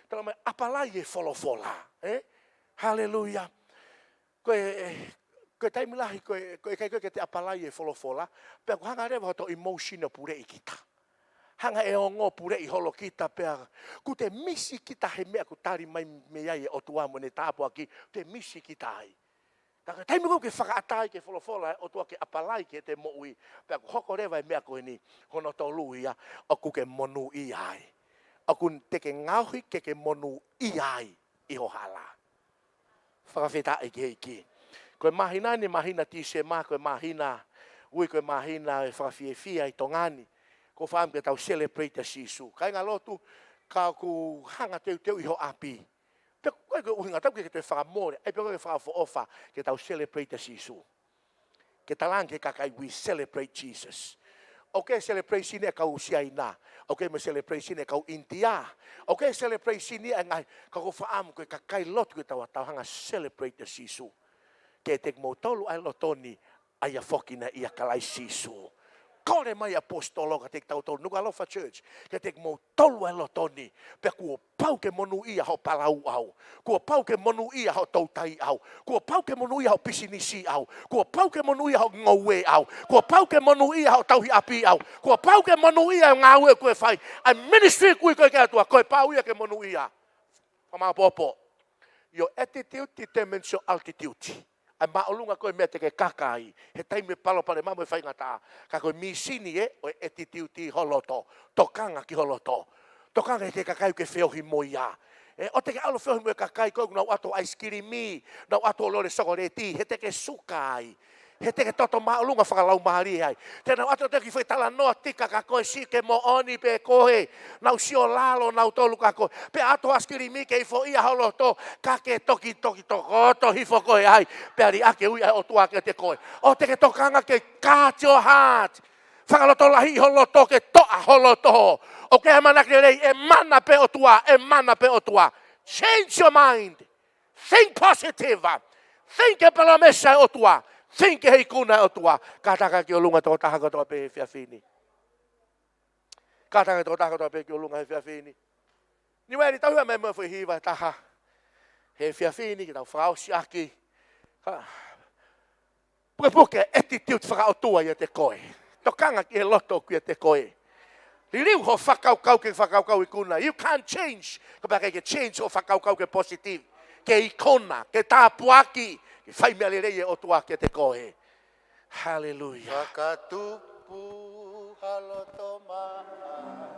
Talamai, apply e folofola. Eh? Hallelujah. Ko e, ko e taimi lahi, ko e, ko e ʻikai ko ē ke te apply e folofola, pea ʻoku hanga leva hoto emotion ʻo puleʻi kita. Hanga ʻe he ongo ʻo puleʻi holo kita pea ʻoku te misi kita he meʻa ʻoku tali mai mei ai e ʻOtua mo ʻene tāpuaki, ʻoku te misi kita ai. Ka ko e taimi ko ē ʻoku ke fakaʻatā ai ki he folofola ʻa e ʻOtua ke apply ki heʻete moʻui, pea ʻoku hoko leva e meʻa ko eni, hono tolu ia, ʻoku ke monūʻia ai. ʻOku te ke ngaohi ke ke monūʻia ai ʻi ho hala. Fakafetaʻi ki he ʻEiki. Ko e māhina ni, māhina Tīsema, ko e māhina, ui, ko e māhina ʻe fakafiefia ʻi Tonga ni. ʻOku ou fakaʻamu ke tau celebrate ʻa Sīsū. Kāinga lotu, ka ʻoku hanga teuteu ʻi ho ʻapi. Pea ʻoku ʻikai ko e ʻuhinga ʻoku ʻikai ke toe fakamole, ʻai pē ʻoku ʻikai ke fakaʻofoʻofa ke tau celebrate ʻa Sīsū. Ke talaange ki he kakai, we celebrate Jesus. ʻOku ʻi ai e celebration ʻa e kau Siaina. ʻOku ʻi ai mo e celebration ʻa e kau ʻInitia. ʻOku ʻi ai e celebration ʻa e ngaahi, ka ʻoku ou fakaʻamu ko e kakai lotu ke tau, tau hanga ʻo celebrate ʻa Sīsū. Kiate kimoutolu ʻa e loto ni, ʻa ia foki naʻe ʻia Kalaisi Sīsū. Kole mai ʻaposetolo kiate kitautolu, Nukuʻalofa Church, kiate kimoutolu ʻa e loto ni, pea kuo pau ke monūʻia hoʻo palauʻau. Kuo pau ke monūʻia hoʻo toutai ʻau. Kuo pau ke monūʻia hoʻo pisinisi ʻau. Kuo pau ke monūʻia hoʻo ngoue ʻau. Kuo pau ke monūʻia hoʻo tauhi ʻapi ʻau. Kuo pau ke monūʻia e ngāue ʻoku ke fai. ʻA e ministry ʻoku ui koe ki ai ʻe he ʻOtua, kuo pau ia ke monūʻia. Fakamāopoopo. Your attitude determines your altitude. ʻA e māʻolunga ko e meʻa te ke kaka ai he taimi ʻo e palopalema mo e faingataʻa. Ka ko e mīsini ē ʻo e attitude ho loto. Tokanga ki ho loto. Tokanga ki he kakai ʻoku ke feohi mo ia. ʻE, ʻoua te ke ʻalu ʻo feohi mo e kakai ko ē ʻoku nau ʻoatu ʻaisikilimi, nau ʻoatu ʻo lole sokoleti, he te ke suka ai. He te ke toto māʻolunga fakalaumālie ai. Te nau ʻoatu ʻo te ki fai talanoa tika kia koe, siʻi ke moʻoni pē koe. Nau sio lalo nautolu kia koe. Pea ʻoatu ʻaisikilimi ke ifo ia ho loto, ka ke toki, toki tokoto hifo koe ai. Pea liʻaki e ui ʻa e ʻOtua kiate koe. ʻOua te ke tokanga ke guard your heart. Fakalotolahiʻi ho loto, ke toʻa ho loto. ʻOku ke ʻamanaki lelei, ʻe mana pē ʻOtua, ʻe mana pē ʻOtua. Change your mind. Think positive. Think e palōmesi ʻa e ʻOtua. Think e ikuna ʻa e ʻOtua. Kātaki ki ʻolunga tokotaha kotoa pē he efiafi ni. Kātaki tokotaha kotoa pē ki ʻolunga he efiafi ni. Niueli, tau hiva mai mo e foʻi hiva ʻe taha he efiafi ni, ke tau fakaʻosi ʻaki. Ka, pukepuke e attitude fakaʻotua ʻiate koe. Tokanga ki he loto ʻoku ʻiate koe. Liliu hoʻo fakakaukau ke fakakaukau ikuna. You can't change. Kapau ʻoku ʻikai ke change hoʻo fakakaukau ke positive. Ke ikuna, ke tāpuaki, ke fai meʻa lelei e ʻOtua kiate koe. Haleluia. Fakatupu ha loto maʻa.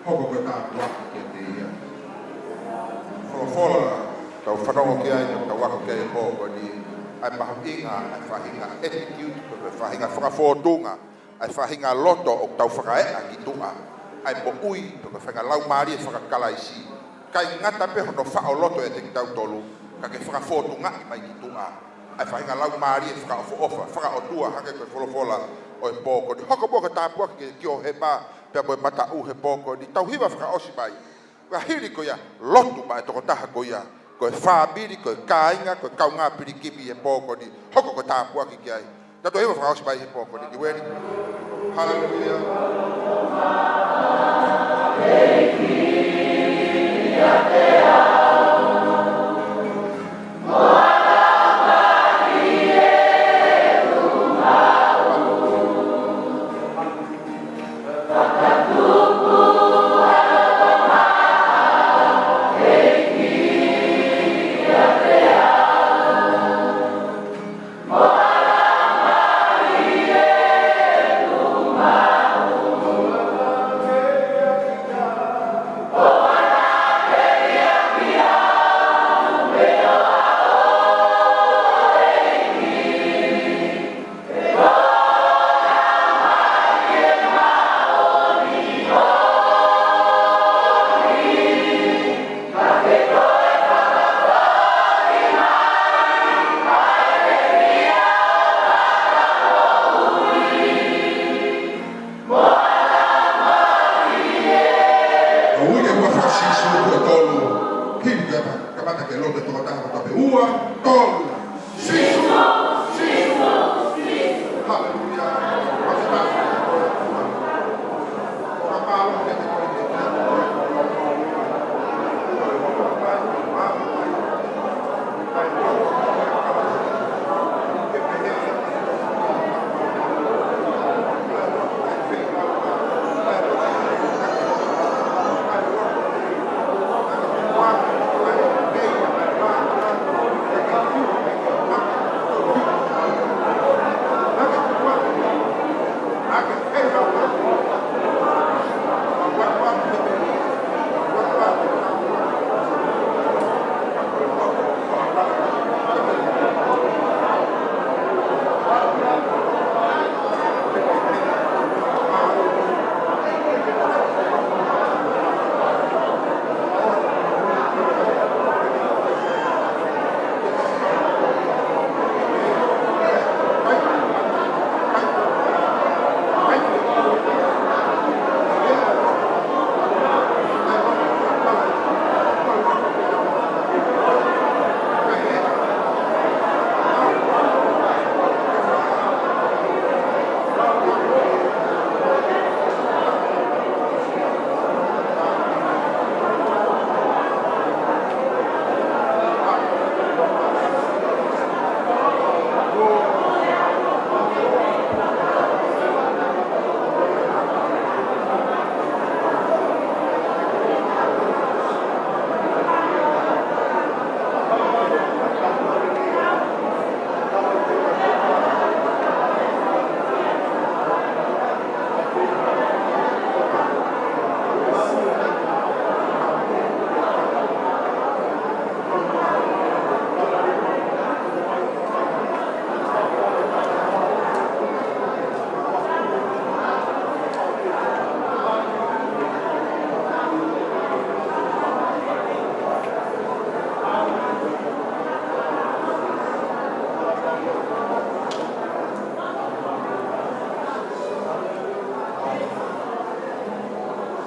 Hoko ko e tāpuaki kiate ia. Folofola, tau fanongo ki ai, tau ako ki ai he pō ko eni, ʻa e mahuʻinga ʻa e faʻahinga attitude, ko e faʻahinga fakafōtunga, ʻa e faʻahinga loto ʻoku tau fakaeʻa ki tuʻa, ʻa e moʻui, ko e faʻahinga laumālie fakakalaisi. ʻIkai ngata pē hono faʻo loto ʻiate kitautolu, ka ke fakafōtungaʻi mai ki tuʻa ʻa e faʻahinga laumālie fakaʻofoʻofa, fakaʻotua, hangē ko e folofola ʻo e pō ko eni. Hoko muʻa ko e tāpuaki ki, ki ho hema, pea mo e mataʻu he pō ko eni. Tau hiva fakaʻosi mai. Ka hili ko ia, lotu maʻa e tokotaha ko ia, ko e fāmili, ko e kāinga, ko e kaungā pilikimi he pō ko eni. Hoko ko e tāpuaki ki ai. Tau toe hiva fakaʻosi mai he pō ko eni, Niueli. Haleluia.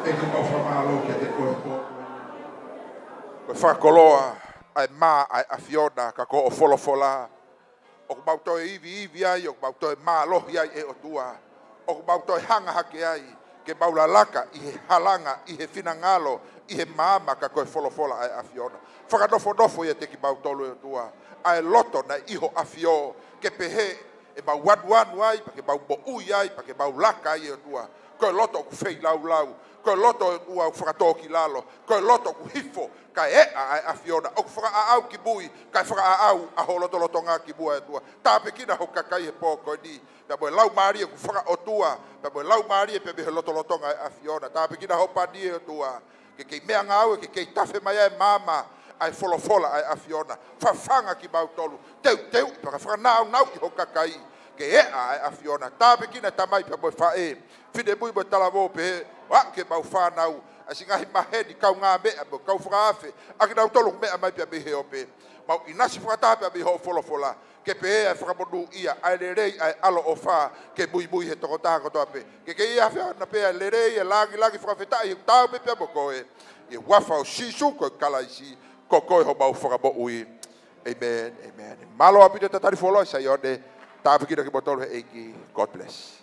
ʻEiki, mau fakamālō kiate koe he pō ko eni. Ko e fakakoloa ʻa e mā ʻa e ʻAfiona, ka ko hoʻo folofola ʻoku mau toe iviivi ai, ʻoku mau toe mālohi ai, ʻe ʻOtua. ʻOku mau toe hanga hake ai ke mau lalaka ʻi he halanga, ʻi he finangalo, ʻi he maama, ka ko e folofola ʻa e ʻAfiona. Fakanofonofo ʻiate kimautolu, ʻe ʻOtua, ʻa e loto naʻe ʻi ho ʻAfio, ke pehē ʻe mau anuanu ai, pea ke mau moʻui ai, pea ke mau laka ai, ʻe ʻOtua. Ko e loto ʻoku feilaulau, ko e loto, ʻe ʻOtua, ʻoku fakatōkilalo, ko e loto ʻoku hifo, kae ʻeʻa ʻa e ʻAfiona, ʻoku fakaʻaʻau ki mui, kae fakaʻaʻau ʻa ho lotolotonga ki muʻa, ʻe ʻOtua. Tāpuekina ho kakai he pō ko eni, pea mo e laumālie ʻoku fakaʻotua, pea mo e laumālie pea mei he lotolotonga ʻo e ʻAfiona. Tāpuekina ho pani, ʻe ʻOtua, ke kei meʻangāue, ke kei tafe mai ʻa e maama ʻa e folofola ʻa e ʻAfiona. Fafanga kimautolu, teuteu, pea fakanaunau ki ho kakai, ke ʻeʻa ʻa e ʻAfiona. Tāpuekina e tamai pea mo e faʻē, finemui mo e talavou, pehē ʻo aʻu ki heʻemau fānau, ʻa siʻi ngaahi maheni, kaungāmeʻa mo e kau fakaafe, ʻa kinautolu ʻoku meʻa mai pea mei he ope. Mau ʻinasi fakataha pea mei hoʻo folofola, ke pehē ʻa e fakamonūʻia, ʻa e lelei ʻa e ʻaloʻofa, ke muimui he tokotaha kotoa pē. Ke kei ʻi ai ʻa e ʻAfiona pē ʻa e lelei, ʻa e lāngilangi, fakafetaʻi, ʻoku taau pē pea mo koe. ʻI he huafa ʻo Sīsū ko e Kalaisi, ko koe homau Fakamoʻui. ʻĒmeni, ʻēmeni. Mālō ʻaupito e tatali fuoloa ʻi Saione. Tāpuekina kimoutolu he ʻEiki. God bless.